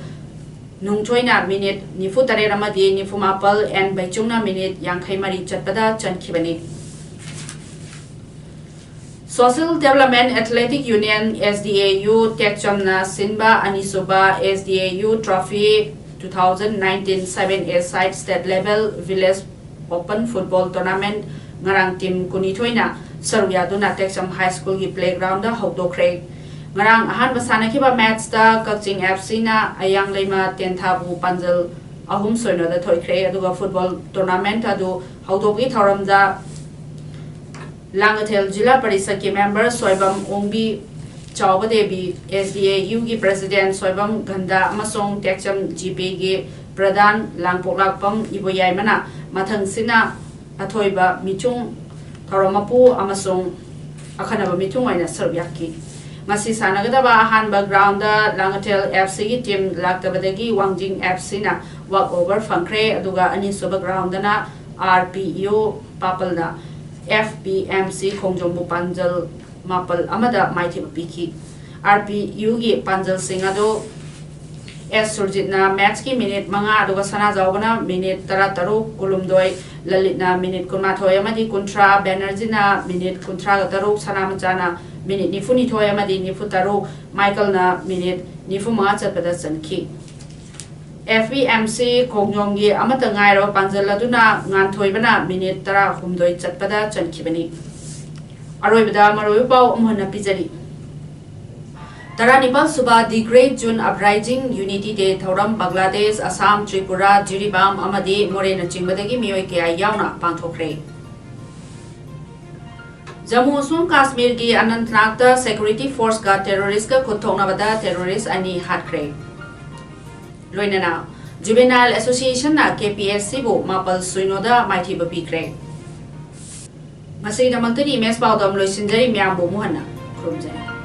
ꯅꯨꯡꯊꯣꯏꯅ minute ꯅꯤꯐꯨ ꯇꯔꯦꯠ ꯑꯃꯗꯤ ꯅꯤꯐꯨ ꯃꯥꯄꯜ, N ꯕꯩꯆꯨꯡꯅ minute ꯌꯥꯡꯈꯩ ꯃꯔꯤ ꯆꯠꯄꯗ ꯆꯟꯈꯤꯕꯅꯤ꯫ Social Development Athletic Union, S D A U, ꯇꯦꯛꯆꯝꯅ ꯁꯤꯟꯕ ꯑꯅꯤꯁꯨꯕ S D A U Trophy two thousand nineteen seven A side state level village open football tournament ꯉꯔꯥꯡ team ꯀꯨꯟꯅꯤꯊꯣꯏꯅ ꯁꯔꯨꯛ ꯌꯥꯗꯨꯅ ꯇꯦꯛꯆꯝ High School ꯒꯤ playground ꯗ ꯍꯧꯗꯣꯛꯈ꯭ꯔꯦ꯫ ꯉꯔꯥꯡ ꯑꯍꯥꯟꯕ ꯁꯥꯟꯅꯈꯤꯕ match ꯇ ꯀꯛꯆꯤꯡ F C ꯅ ꯑꯌꯥꯡꯂꯩꯃ ꯇꯦꯟꯊꯥꯕꯨ ꯄꯥꯟꯖꯜ ꯑꯍꯨꯝ ꯁꯤꯅꯣꯗ ꯊꯣꯏꯈ꯭ꯔꯦ꯫ ꯑꯗꯨꯒ football tournament ꯑꯗꯨ ꯍꯧꯗꯣꯛꯄꯒꯤ ꯊꯧꯔꯝꯗ ꯂꯥꯡꯒꯊꯦꯜ ꯖꯤꯂꯥ ꯄꯔꯤꯁꯠꯀꯤ member ꯁꯣꯏꯕꯝ ꯑꯣꯡꯕꯤ ꯆꯥꯎꯕ Devi, S D A U ꯒꯤ president ꯁꯣꯏꯕꯝ ꯒꯟꯗꯥ ꯑꯃꯁꯨꯡ ꯇꯦꯛꯆꯝ G P ꯒꯤ ꯄ꯭ꯔꯙꯥꯟ ꯂꯥꯡꯄꯣꯛꯂꯥꯛꯄꯝ ꯏꯕꯣꯌꯥꯏꯃꯅ ꯃꯊꯪꯁꯤꯅ ꯑꯊꯣꯏꯕ ꯃꯤꯆꯨꯡ ꯊꯧꯔꯝ ꯃꯄꯨ ꯑꯃꯁꯨꯡ ꯑꯈꯟꯅꯕ ꯃꯤꯊꯨꯡ ꯑꯣꯏꯅ ꯁꯔꯨꯛ ꯌꯥꯈꯤ꯫ ꯉꯁꯤ ꯁꯥꯟꯅꯒꯗꯕ ꯑꯍꯥꯟꯕ ꯒ꯭ꯔꯥꯎꯟꯗ ꯂꯥꯡꯉꯊꯦꯜ ꯑꯦꯐ ꯁꯤꯒꯤ ꯇꯤꯝ ꯂꯥꯛꯇꯕꯗꯒꯤ ꯋꯥꯡꯖꯤꯡ ꯑꯦꯐ ꯁꯤꯅ ꯋꯥꯛ ꯑꯣꯚꯔ ꯐꯪꯈ꯭ꯔꯦ, ꯑꯗꯨꯒ ꯑꯅꯤꯁꯨꯕ ꯒ꯭ꯔꯥꯎꯟꯗꯅ ꯑꯥꯔ ꯄꯤ ꯌꯨ ꯄꯥꯄꯜꯅ ꯑꯦꯐ ꯄꯤ ꯑꯦꯝ ꯁꯤ ꯈꯣꯡꯖꯣꯝꯕꯨ ꯄꯥꯟꯖꯜ ꯃꯥꯄꯜ ꯑꯃꯗ ꯃꯥꯏꯊꯤꯕ ꯄꯤꯈꯤ꯫ ꯑꯥꯔ ꯄꯤ ꯌꯨꯒꯤ ꯄꯥꯟꯖꯜꯁꯤꯡ ꯑꯗꯨ ꯑꯦꯁ ꯁꯨꯔꯖꯤꯠꯅ ꯃꯦꯠꯁꯀꯤ ꯃꯤꯅꯤꯠ ꯃꯉꯥ, ꯑꯗꯨꯒ ꯁꯅꯥꯖꯥꯎꯕꯅ ꯃꯤꯅꯤꯠ ꯇꯔꯥꯇꯔꯨꯛ, ꯀꯨꯂꯨꯝꯗꯣꯏ ꯂꯂꯤꯠꯅ ꯃꯤꯅꯤꯠ ꯀꯨꯟꯃꯥꯊꯣꯏ ꯑꯃꯗꯤ ꯀꯨꯟꯊ꯭ꯔꯥ, ꯕꯦꯅꯔꯖꯤꯅ ꯃꯤꯅꯤꯠ ꯀꯨꯟꯊ꯭ꯔꯥꯒ ꯇꯔꯨꯛ, ꯁꯅꯥꯃꯆꯥꯅ ꯃꯤꯅꯤꯠ ꯅꯤꯐꯨꯅꯤꯊꯣꯏ ꯑꯃꯗꯤ ꯅꯤꯐꯨꯇꯔꯨꯛ, ꯃꯥꯏꯀꯜꯅ ꯃꯤꯅꯤꯠ ꯅꯤꯐꯨꯃꯉꯥ ꯆꯠꯄꯗ ꯆꯟꯈꯤ꯫ ꯑꯦꯐ ꯄꯤ ꯑꯦꯝ ꯁꯤ ꯈꯣꯡꯖꯣꯝꯒꯤ ꯑꯃꯠꯇ ꯉꯥꯏꯔꯕ ꯄꯥꯟꯖꯜ ꯑꯗꯨꯅ ꯉꯥꯟꯊꯣꯏꯕꯅ ꯃꯤꯅꯤꯠ ꯇꯔꯥꯍꯨꯝꯗꯣꯏ ꯆꯠꯄꯗ ꯆꯟꯈꯤꯕꯅꯤ꯫ ꯑꯔꯣꯏꯕꯗ ꯃꯔꯨꯑꯣꯏꯕ ꯄꯥꯎ ꯑꯃꯨꯛ ꯍꯟꯅ ꯄꯤꯖꯔꯤ꯫ ꯇꯔꯥꯅꯤꯄꯥꯜ ꯁꯨꯕ The Great June Uprising Unity Day ꯊꯧꯔꯝ ꯕꯪꯒ꯭ꯂꯥꯗꯦꯁ, ꯑꯁꯥꯝ, ꯇ꯭ꯔꯤꯄꯨꯔꯥ, ꯖꯤꯔꯤꯕꯥꯝ ꯑꯃꯗꯤ ꯃꯣꯔꯦꯅꯆꯤꯡꯕꯗꯒꯤ ꯃꯤꯑꯣꯏ ꯀꯌꯥ ꯌꯥꯎꯅ ꯄꯥꯡꯊꯣꯛꯈ꯭ꯔꯦ꯫ ꯖꯝꯃꯨ ꯑꯃꯁꯨꯡ ꯀꯥꯁꯃꯤꯔꯒꯤ ꯑꯅꯟꯇꯅꯥꯒꯇ ꯁꯦꯀ꯭ꯌꯨꯔꯤꯇꯤ ꯐꯣꯔꯁꯀ ꯇꯦꯔꯣꯔꯤꯁꯀ ꯈꯨꯠ ꯊꯣꯛꯅꯕꯗ ꯇꯦꯔꯣꯔꯤꯁ ꯑꯅꯤ ꯍꯥꯠꯈ꯭ꯔꯦ꯫ ꯂꯣꯏꯅꯅ ꯖꯨꯕꯦꯅꯥꯏꯜ ꯑꯦꯁꯣꯁꯤꯌꯦꯁꯟꯅ ꯀꯦ ꯄꯤ ꯑꯦꯁ ꯁꯤꯕꯨ ꯃꯥꯄꯜ ꯁꯨꯏꯅꯣꯗ ꯃꯥꯏꯊꯤꯕ ꯄꯤꯈ꯭ꯔꯦ꯫ ꯉꯁꯤꯒꯤꯗꯃꯛꯇꯗꯤ ꯏꯃꯦꯖ ꯄꯥꯎꯗꯝ ꯂꯣꯏꯁꯤꯟꯖꯔꯤ꯫ ꯃꯌꯥꯝꯕꯨ ꯑꯃꯨꯛ ꯍꯟꯅ ꯈꯨꯔꯨꯝꯖꯔꯤ꯫